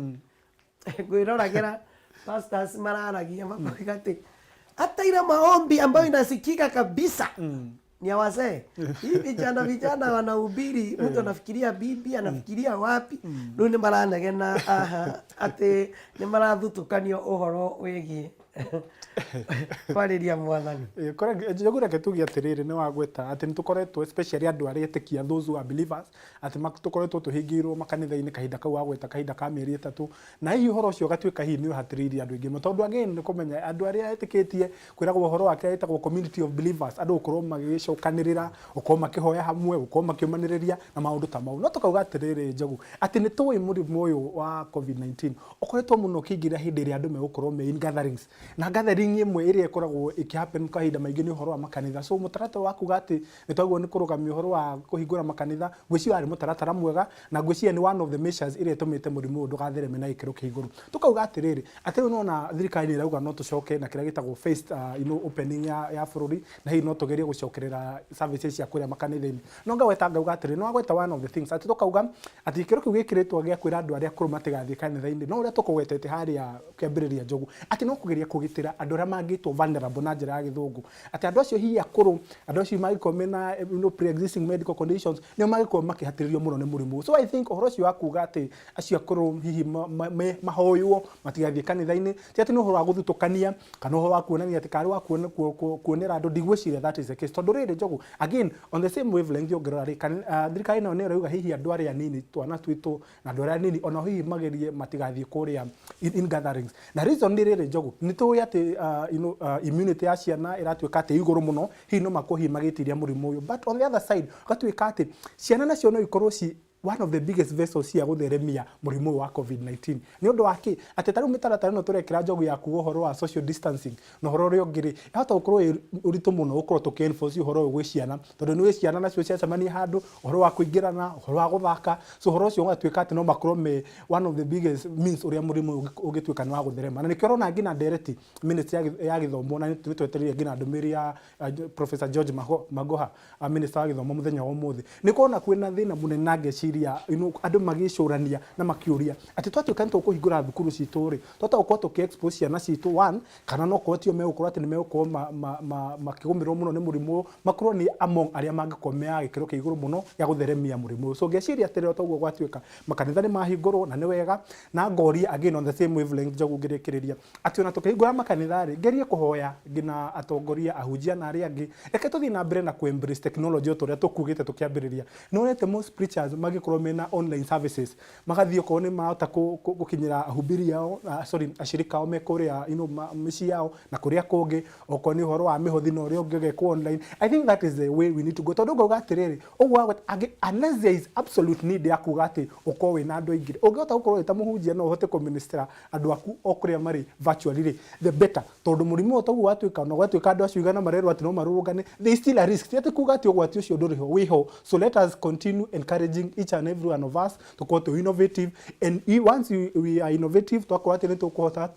ngwĩroragĩra pastors mararagia makoiga atĩ hata ile maombi ambayo inasikika kabisa ni ya wazee. Hii vijana vijana wanahubiri, mtu anafikiria bibi, anafikiria wapi. Rĩu nĩ maranegena aha atĩ nĩ marathutukanio ũhoro wĩgiĩ kwarĩria Mwathani. Njogu, reke tuge atĩrĩrĩ, nĩ wagweta atĩ nĩ tũkoretwo, especially andũ arĩa etĩkia, those who are believers, atĩ tũkoretwo tũhingĩirwo makanitha-inĩ kahinda kau wagweta, kahinda ka mĩeri 3, na hihi ũhoro ũcio ũgatuĩka hihi nĩ ũhatĩrĩirie andũ aingĩ mũno, tondũ again nĩ kũmenya andũ arĩa etĩkĩtie kwĩragwo ũhoro wa kĩrĩa gĩtagwo community of believers, andũ gũkorwo magĩcokanĩrĩra, gũkorwo makĩhoya hamwe, gũkorwo makĩũmanĩrĩria na maũndũ ta mau. No tũkauga atĩrĩrĩ, Njogu, atĩ nĩ tũĩ mũrimũ ũyũ wa COVID-19 ũkoretwo mũno ũkĩingĩra hĩndĩ ĩrĩa andũ megũkorwo me in gatherings, na gathering ĩmwe ĩrĩa ĩkoragwo ĩkĩhappen kahinda maingĩ nĩ ũhoro wa makanitha. So mũtaratara wa kuga atĩ nĩ twagĩrĩirwo nĩ kũrũgamia ũhoro wa kũhingũra makanitha, ngwĩciria warĩ mũtaratara mwega, na ngwĩciria nĩ one of the measures ĩrĩa ĩtũmĩte mũrimũ ũyũ ndũgathereme na gĩkĩro kĩa igũrũ. Tũkauga atĩrĩrĩ, atĩ rĩu nĩwona thirikari nĩ ĩrauga no tũcoke na kĩrĩa gĩtagwo phased opening ya bũrũri, na hihi no tũgerie gũcokerera services cia kũrĩa makanitha-inĩ. No ngagweta ngauga atĩrĩ, nĩ wagweta one of the things, atĩ tũkauga atĩ gĩkĩro kĩu gĩkĩrĩtwo gĩa kwĩra andũ arĩa akũrũ matigathiĩ kanitha-inĩ, no ũrĩa tũkũgwetete harĩa kĩambĩrĩria, Njogu, atĩ no kũgeria. kũgitĩra andũ arĩa mangĩtwo vulnerable na njĩra ya gĩthũngũ, atĩ andũ acio hihi akũrũ, andũ acio mangĩkorwo mena pre-existing medical conditions, nĩo mangĩkorwo makĩhatĩrĩrio mũno nĩ mũrimũ. So I think ũhoro ũcio wa kuga atĩ acio akũrũ hihi mahoywo matigathiĩ kanitha-inĩ, ti atĩ nĩ ũhoro wa gũthutũkania kana ũhoro wa kuonania atĩ karĩ wa kuonera andũ, ndigwĩciria that is the case. Tondũ rĩrĩ, Njogu, again on the same wavelength, ũngĩrora rĩ, thirikari nayo nĩ ĩrauga hihi andũ arĩa anini, twana twitũ na andũ arĩa anini, ona hihi magerie matigathiĩ kũrĩa in gatherings. Na reason nĩ rĩrĩ, Njogu, nĩ tũĩ atĩ immunity ya ciana ĩratuĩka atĩ igũrũ mũno, hihi no makorwo hihi magĩtiria mũrimũ ũyũ. But on the other side, ũgatuĩka atĩ ciana nacio no ikorwo ci one of the biggest vessels cia gũtheremia mũrimũ ũyũ wa COVID-19. Nĩ ũndũ wa kĩ? Atĩ ta rĩu mĩtaratara ĩno tũrekĩra, Njogu, ya kuga ũhoro wa social distancing na ũhoro ũrĩa ũngĩ rĩ, ĩhota gũkorwo ĩ ũritũ mũno gũkorwo tũkĩ enforce ũhoro ũyũ gwĩ ciana, tondũ nĩ ciana nacio ciacemania handũ, ũhoro wa kũingĩrana, ũhoro wa gũthaka, so ũhoro ũcio ũgatuĩka atĩ no makorwo me one of the biggest means ũrĩa mũrimũ ũyũ ũngĩtuĩka nĩ wa gũtherema. Na nĩkĩo ũrona nginya ndereti ministry ya gĩthomo, na nĩ twetereire nginya ndũmĩrĩri ya Professor George Magoha, minister wa gĩthomo, mũthenya wa ũmũthĩ. Nĩ kuona kwĩna thĩna mũnene, na ngeciria andũ magĩcũrania na makĩũria atĩ twatuĩka nĩ tũkũhingũra thukuru citũ rĩ, twahota gũkorwo tũkĩ expose ciana citũ one, kana no korwo tio megũkorwo atĩ nĩ megũkorwo makĩgũmĩrwo mũno nĩ mũrimũ ũyũ, makorwo nĩ among arĩa mangĩkorwo me a gĩkĩro kĩa igũrũ mũno gĩa gũtheremia mũrimũ ũyũ. So ngeciria atĩrĩrĩ, o toguo gwatuĩka makanitha nĩ mahingũrwo na nĩ wega, na ngoria again on the same wavelength, Njogu, ngĩrĩkĩrĩria atĩ ona tũkĩhingũra makanitha rĩ, ngerie kũhoya nginya atongoria, ahunjia na arĩa angĩ, reke tũthiĩ na mbere na kũ embrace technology o ta ũrĩa tũkugĩte tũkĩambĩrĩria. Nĩ wonete most preachers magĩkorwo mena online services, magathiĩ okorwo nĩ mahota gũkinyĩra ahubiri ao, sorry, ashirika ao me kũrĩa mĩciĩ yao na kũrĩa kũngĩ, okorwo nĩ ũhoro wa mĩhothi na ũrĩa ũngĩ ũgekwo online. I think that is the way we need to go, tondũ ngauga atĩrĩrĩ, ũguo unless there is absolute need ya kuga atĩ ũkorwo wĩna andũ aingĩ, ũngĩhota gũkorwo wĩ ta mũhunjia no ũhote kũministera andũ aku o kũrĩa marĩ virtually rĩ, the better, tondũ mũrimũ ũyũ toguo watuĩka, ona gwatuĩka andũ acio igana marerwo atĩ no marũrũngane, there is still a risk. Ti atĩ kuga atĩ ũgwati ũcio ndũrĩ ho, wĩho. So let us continue encouraging each and every one of us tũkorwo twĩ innovative, and once we are innovative, twakorwo atĩ nĩ tũkũhota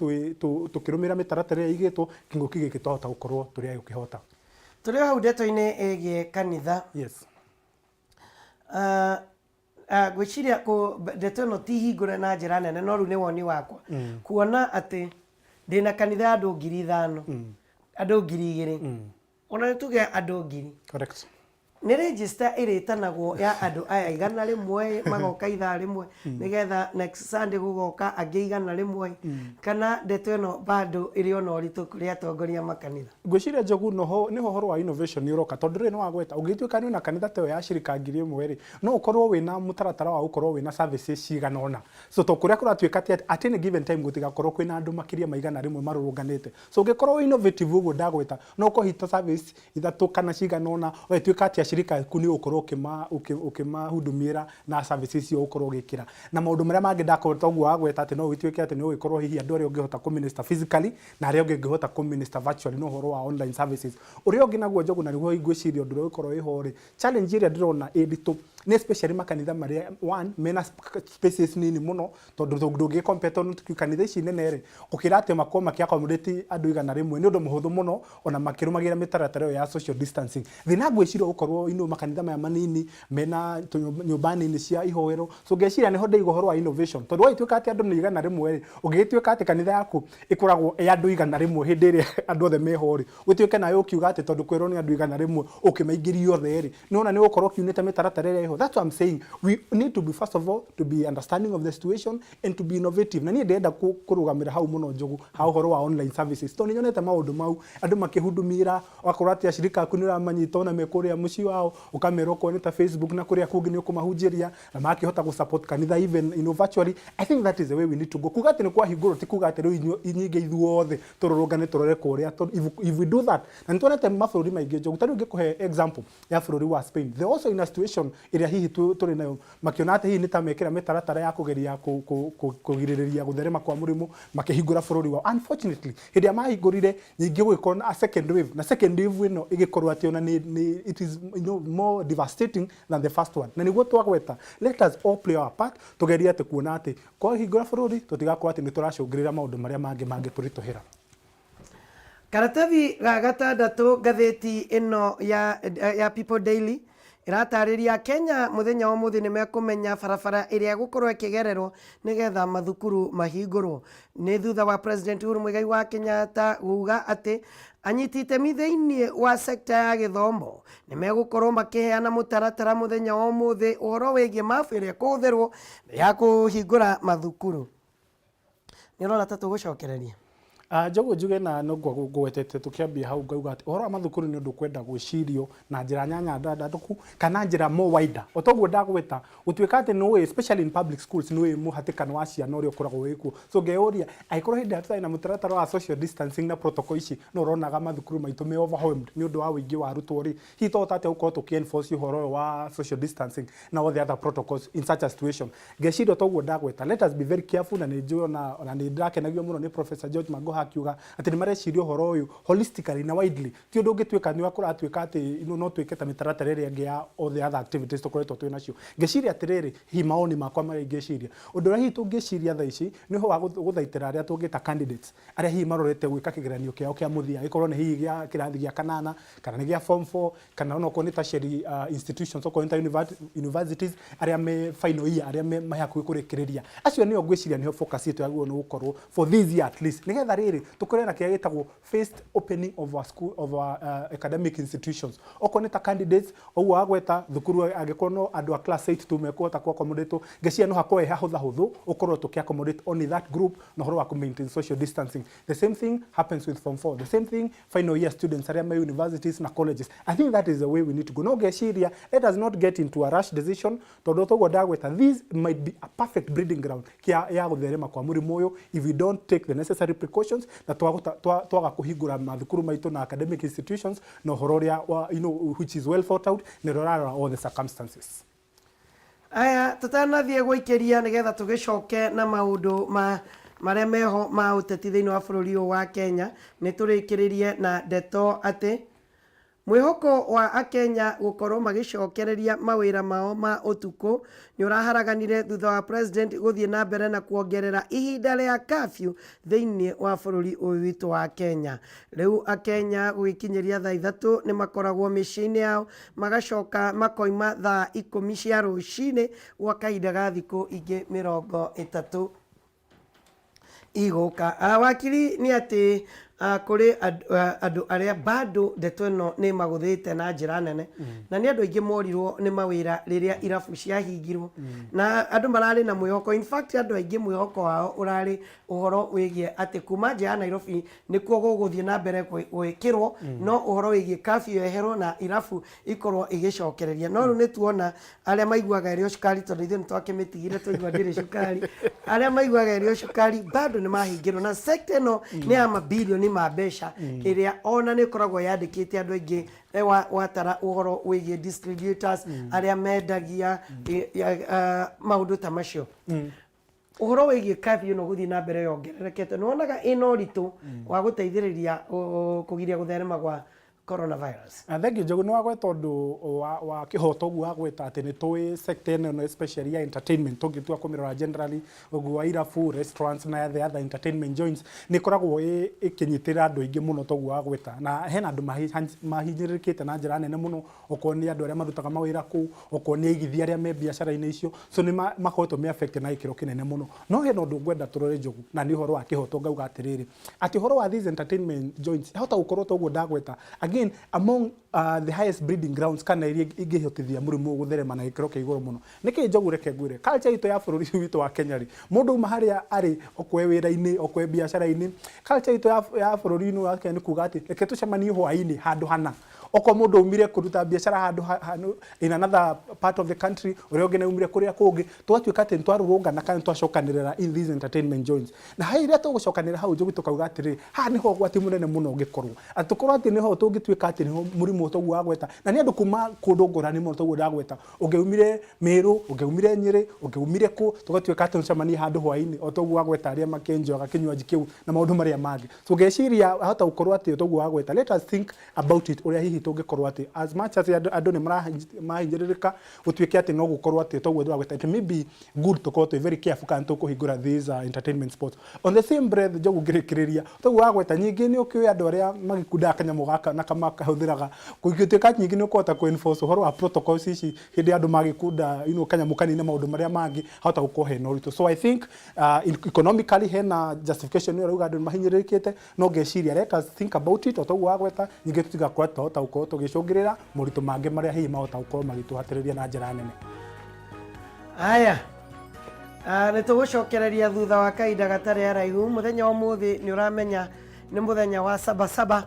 tũkĩrũmĩrĩra mĩtaratara ĩrĩa ĩigĩtwo, kĩng'ũki gĩkĩ twahota gũkorwo tũrĩ a gũkĩhota. Tũrĩ o hau ndeto-inĩ ĩgiĩ kanitha. Yes. Ngwĩciria ndeto ĩno ti hingũre na njĩra nene, no rĩu nĩ woni wakwa, kuona atĩ ndĩna kanitha ya andũ 5,000, andũ 2,000, ona nĩ tuge andũ 1,000. Nĩ register ĩrĩtanagwo ya andũ aya 100 magoka ithaa rĩmwe, nĩgetha next Sunday gũgoka angĩ 100, kana ndeto ĩno bado ĩrĩ ona ũritũ kũrĩ atongoria makanitha? Ngwĩciria, Njogu, noho nĩho ũhoro wa innovation nĩ ũroka, tondũ rĩrĩ nĩ wagweta ũngĩtuĩka nĩ na kanitha ta ĩyo ya cirika 1,000 rĩ, no ũkorwo wĩna mũtaratara wa gũkorwo wĩna services cigana ũna. So to kũrĩa kũratuĩka atĩ at any given time gũtigakorwo kwĩna andũ makĩria ma 100 marũrũnganĩte. So ũngĩkorwo wĩ innovative ũguo ndagweta, no ũkorwo hita service ithatũ kana cigana ũna, ũgatuĩka atĩ acirika aku nĩ ũgũkorwo ũkĩmahudumiĩra na services icio ũgũkorwo ũgĩkĩra na maũndũ marĩa mangĩ ndakorwo toguo wagweta atĩ no ũgĩtuĩke atĩ no ũgĩkorwo hihi andũ arĩa ũngĩhota kũminister physically na arĩa ũngĩ ũngĩhota kũminister virtually na ũhoro wa online services. Ũrĩa ũngĩ naguo, Njogu, na nĩguo ngwĩciria ũndũ ũrĩa ũgĩkorwo wĩho rĩ, challenge ĩrĩa ndĩrona ĩ nditũ nĩ especially makanitha marĩa one mena spaces nini mũno, tondũ ndũngĩ compare, tondũ kanitha ici nene rĩ, gũkĩra atĩ makorwo makĩ accommodate andũ 100 nĩ ũndũ mũhũthũ mũno, ona makĩrũmagĩrĩra mĩtaratara ĩyo ya social distancing. Thĩna ngwĩciria ũgũkorwo makanitha maya manini mena nyũmba nini cia ihoero. So ngeciria nĩho ndĩiga ũhoro wa innovation, tondũ wagĩtuĩka atĩ andũ nĩ 100 rĩ, ũngĩgĩtuĩka atĩ kanitha yaku ĩkoragwo ĩ andũ 100 hĩndĩ ĩrĩa andũ othe meho rĩ, gũtuĩke nawe ũkiuga atĩ tondũ kwĩrwo nĩ andũ 100 ũkĩmaingĩria othe rĩ, nĩwona nĩ ũgũkorwo ũkiunĩte mĩtaratara ĩrĩa ĩho. That's what I'm saying, we need to be, first of all, to be understanding of the situation and to be innovative. Na niĩ ndĩrenda kũrũgamĩra hau mũno, Njogu, ha ũhoro wa online services, tondũ nĩ nyonete maũndũ mau, andũ makĩhudumĩra, ũgakorwo atĩ acirika aku nĩ ũramanyita ona me kũrĩa mũciĩ wao, ũkamera okorwo nĩ ta Facebook na kũrĩa kũngĩ nĩ ũkũmahunjĩria na makĩhota gũ support kanitha even virtually. I think that is the way we need to go. Kuga atĩ nĩ kwahingũrwo ti kuga atĩ rĩu inyingĩ ithuothe tũrũrũngane tũrore kũrĩa, tondũ if we do that, na nĩ tuonete mabũrũri maingĩ, Njogu, ta rĩu ngĩkũhe example ya bũrũri wa Spain, they also in a situation ĩrĩa hihi tũrĩ nayo, makĩona atĩ hihi nĩ ta mekĩra mĩtaratara ya kũgeria kũgirĩrĩria gũtherema kwa mũrimũ, makĩhingũra bũrũri wao. Unfortunately, hĩndĩ ĩrĩa mahingũrire nyingĩ, gũgĩkorwo na a second wave, na second wave ĩno ĩgĩkorwo atĩ ona nĩ it is more devastating than the first one. Na nĩguo twagweta, let us all play our part, tũgerie atĩ kuona atĩ kwahingũra bũrũri tũtigakorwo atĩ nĩ tũracũngĩrĩra maũndũ marĩa mangĩ mangĩtũritũhĩra. Karatathi ga gatandatũ ngathĩti ĩno ya People Daily. Ĩratarĩria Kenya mũthenya wa ũmũthĩ nĩ mekũmenya barabara ĩrĩa ĩgũkorwo ĩkĩgererwo nĩgetha mathukuru mahingũrwo. Nĩ thutha wa President Uhuru Muigai wa Kenyatta kuga atĩ anyiti itemi thĩinĩ wa sekta ya gĩthomo nĩ megũkorwo makĩheana mũtaratara mũthenya wa ũmũthĩ ũhoro wĩgiĩ mabu ĩrĩa ĩkũhũthĩrwo ya kũhingũra mathukuru. Nĩ ũrona ta tũgũcokereria? Njogu njuge na no ngwetete tukiambia hau ngauga atĩ ũhoro wa mathukuru nĩ ũndũ kwenda gwĩcirio na njĩra nyanya ndandũku kana njĩra more wider. O toguo ndagweta gũtuĩka atĩ nĩ ũĩ, especially in public schools, nĩ ũĩ mũhatĩkano wa ciana ũrĩa ũkoragwo wĩkuo. So ngeyũria, angĩkorwo hĩndĩ ĩrĩa tũtarĩ na mũtaratara wa social distancing na protocol ici no ũronaga mathukuru maitũ me overwhelmed nĩ ũndũ wa ũingĩ wa arutwo rĩ, hihi twahota atĩa gũkorwo tũkĩ enforce ũhoro ũyũ wa social distancing na all the other protocols in such a situation? Ngeciria toguo ndagweta, let us be very careful. Na nĩ njũĩ ona nĩ ndĩrakenagio mũno nĩ Professor George Magoha akiuga atĩ nĩ mareciria ũhoro ũyũ holistically na widely. Ti ũndũ ũngĩtuĩka nĩ kũratuĩka atĩ no twĩke ta mĩtaratara ĩrĩa ĩngĩ ya all the other activities tũkoretwo twĩ nacio. Ngeciria atĩrĩrĩ, hihi mawoni makwa marĩa ingĩciria, ũndũ ũrĩa hihi tũngĩciria thaa ici nĩ ũhoro wa gũthaitĩra arĩa tũngĩta candidates, arĩa hihi marorete gwĩka kĩgeranio kĩao kĩa mũthia, gĩkorwo nĩ hihi gĩa kĩrathi gĩa kanana kana nĩ gĩa form 4 kana onokorwo nĩ tertiary institutions, okorwo nĩ ta universities, arĩa me final year, arĩa me hakuhĩ kũrĩkĩrĩria. Acio nĩo ngwĩciria nĩho focus itũ yagĩrĩirwo nĩ gũkorwo for this year at least, nĩgetha rĩrĩ tũkorwo na kĩrĩa gĩtagwo phased opening of our school, of our academic institutions. Okorwo nĩ ta candidates ũguo wagweta thukuru, angĩkorwo no andũ a class 8 tu mekũhota ku accommodate, ngeciria no hakorwo he hahũthahũthũ ũkorwo tũkĩ accommodate only that group na ũhoro wa ku maintain social distancing. The same thing happens with form 4, the same thing final year students arĩa me universities na colleges. I think that is the way we need to go. No ngeciria, let us not get into a rush decision, tondũ toguo ndagweta, this might be a perfect breeding ground kia ya gũtherema kwa mũrimũ ũyũ if we don't take the necessary precautions na twaga kũhingũra mathukuru maitũ na academic institutions na ũhoro ũrĩa which is well thought out na ũrĩa ũrarora all the circumstances. Aya, tũtanathiĩ gũikĩria nĩgetha tũgĩcoke na maũndũ ma marĩa meho ma ũteti thĩinĩ wa bũrũri ũyũ wa Kenya, nĩ tũrĩkĩrĩrie na ndeto atĩ mwĩhoko wa Akenya gũkorwo magĩcokereria mawĩra mao ma ũtukũ nĩ ũraharaganire thutha wa president gũthiĩ na mbere na kuongerera ihinda rĩa curfew thĩinĩ wa bũrũri ũyũ witũ wa Kenya. Rĩu Akenya gũgĩkinyĩria thaa 3 nĩ makoragwo mĩciĩ-inĩ yao, magacoka makoima thaa 10 cia rũcinĩ gwa kahinda ga thikũ ingĩ 30 igũka. Wakiri, nĩ atĩ kũrĩ andũ arĩa bado ndeto ĩno nĩ magũthĩte na njĩra nene, na nĩ andũ aingĩ morirwo nĩ mawĩra rĩrĩa irabu ciahingirwo, na andũ mararĩ na mwĩhoko. In fact, andũ aingĩ mwĩhoko wao ũrarĩ ũhoro wĩgiĩ atĩ kuma nja ya Nairobi nĩkuo gũgũthiĩ na mbere gwĩkĩrwo, no ũhoro wĩgiĩ curfew yeherwo na irabu ikorwo igĩcokereria. No rĩu nĩ tuona arĩa maiguaga ĩrĩ o cukari, tondũ ithuĩ nĩ twakĩmĩtigire twaigua ndĩrĩ cukari, arĩa maiguaga ĩrĩ o cukari bado nĩ mahingĩrwo, na sector ĩno nĩ ya mabirioni ma mbeca ĩrĩa ona nĩ ĩkoragwo yandĩkĩte andũ aingĩ. Watara ũhoro wĩgiĩ distributors arĩa mendagia maũndũ ta macio, ũhoro wĩgiĩ curfew ĩno gũthiĩ na mbere yongererekete, nĩ wonaga ĩna ũritũ wa gũteithĩrĩria kũgiria gũtherema gwa coronavirus? Thank you, Njogu. Nĩ wagweta ũndũ wa kĩhoto ũguo wagweta atĩ nĩ tũĩ sector ĩno especially ya entertainment, tũngĩtua kũmĩrora generally ũguo, wa irabu, restaurants na the other entertainment joints, nĩ ĩkoragwo ĩkĩnyitĩrĩra andũ aingĩ mũno toguo wagweta, na hena andũ mahinyĩrĩrĩkĩte na njĩra nene mũno, okorwo nĩ andũ arĩa marutaga mawĩra kũu, okorwo nĩ aigithia arĩa me biacara-inĩ icio. So nĩ makoretwo me affected na gĩkĩro kĩnene mũno. No hena ũndũ ngwenda tũrore, Njogu, na nĩ ũhoro wa kĩhoto. Ngauga atĩrĩrĩ, atĩ ũhoro wa these entertainment joints yahota gũkorwo toguo ndagweta again among the highest breeding grounds kana iria ingĩhotithia mũrimũ ũyũ gũtherema na gĩkĩro kĩa igũrũ mũno. Nĩkĩ, Njogu? Reke ngwĩre, culture itũ ya bũrũri ũyũ witũ wa Kenya rĩ, mũndũ uma harĩa arĩ, okorwo e wĩra-inĩ, okorwo e biacara-inĩ, culture itũ ya bũrũri-inĩ wa Kenya nĩ kuga atĩ reke tũcemanie hwaĩ-inĩ handũ hana. Okorwo mũndũ aumire kũruta biacara handũ in another part of the country, ũrĩa ũngĩ naumire kũrĩa kũngĩ, tũgatuĩka atĩ nĩtwarũrũngana kana nĩtwacokanĩrĩra in these entertainment joints. Na harĩa rĩrĩa tũgũcokanĩrĩra hau, Njogu, tũkauga atĩrĩrĩ, haha nĩho ũgwati mũnene mũno ũngĩkorwo, atĩ tũkorwo atĩ nĩho tũngĩtuĩka atĩ nĩho mũrimũ toguo wagweta, na nĩ andũ kuma kũndũ ngũrani mũno toguo ndagweta, ũngĩaumire Meru, ũngĩaumire Nyĩrĩ, ũngĩaumire kũ, tũgatuĩka atĩ tũcemanie handũ hwaĩ-inĩ, o toguo wagweta, arĩa makĩenjoyaga kĩnywaji kĩu na maũndũ marĩa mangĩ. So ngeciria hota gũkorwo atĩ toguo wagweta, let us think about it ũrĩa hihi tũngĩkorwo atĩ as much as andũ andũ nĩ marahinyĩrĩrĩka, gũtuĩke atĩ no gũkorwo atĩ toguo ndĩragweta, it may be good tũkorwo twĩ very careful kana tũkũhingũra these entertainment spots. On the same breath, Njogu, ngĩrĩkĩrĩria toguo wagweta, nyingĩ nĩ ũkĩũĩ andũ arĩa magĩkundaga kanyamũ gaka na kamakahũthĩraga, kũngĩtuĩka nyingĩ nĩ ũkũhota kũ enforce ũhoro wa protocols ici hĩndĩ andũ magĩkunda kanyamũ kanini na maũndũ marĩa mangĩ, hahota gũkorwo hena ũritũ. So I think economically hena justification ĩyo ũrauga andũ nĩ mahinyĩrĩrĩkĩte, no ngeciria let us think about it, o toguo wagweta, ningĩ tũtigakorwo twahota gũkorwo tũgĩcũngĩrĩra moritũ mangĩ marĩa hihi mahota gũkorwo magĩtũhatĩrĩria na njĩra nene. Aya. Ah, nĩ tũgũcokereria thutha wa kahinda gatarĩ haraihu. Mũthenya wa ũmũthĩ nĩ ũramenya nĩ mũthenya wa sabasaba,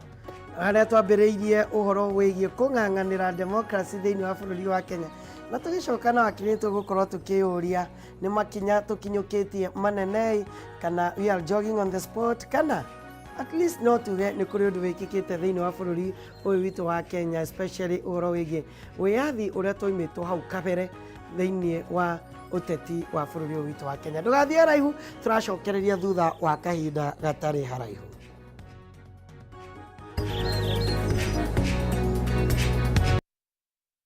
harĩa twambĩrĩirie ũhoro wĩgiĩ kũng'ang'anĩra democracy thĩinĩ wa bũrũri wa Kenya, na tũgĩcoka na wakiri nĩ tũgũkorwo tũkĩyũria nĩ makinya tũkinyũkĩtie manene kana we are jogging on the spot, kana at least no tuge nĩ kũrĩ ũndũ wĩkĩkĩte thĩinĩ wa bũrũri ũyũ witũ wa Kenya, especially ũhoro wĩgiĩ wĩyathi ũrĩa twaimĩtwo hau kabere thĩinĩ wa ũteti wa bũrũri ũyũ witũ wa Kenya. Ndũgathiĩ haraihu, tũracokereria thutha wa kahinda gatarĩ haraihu.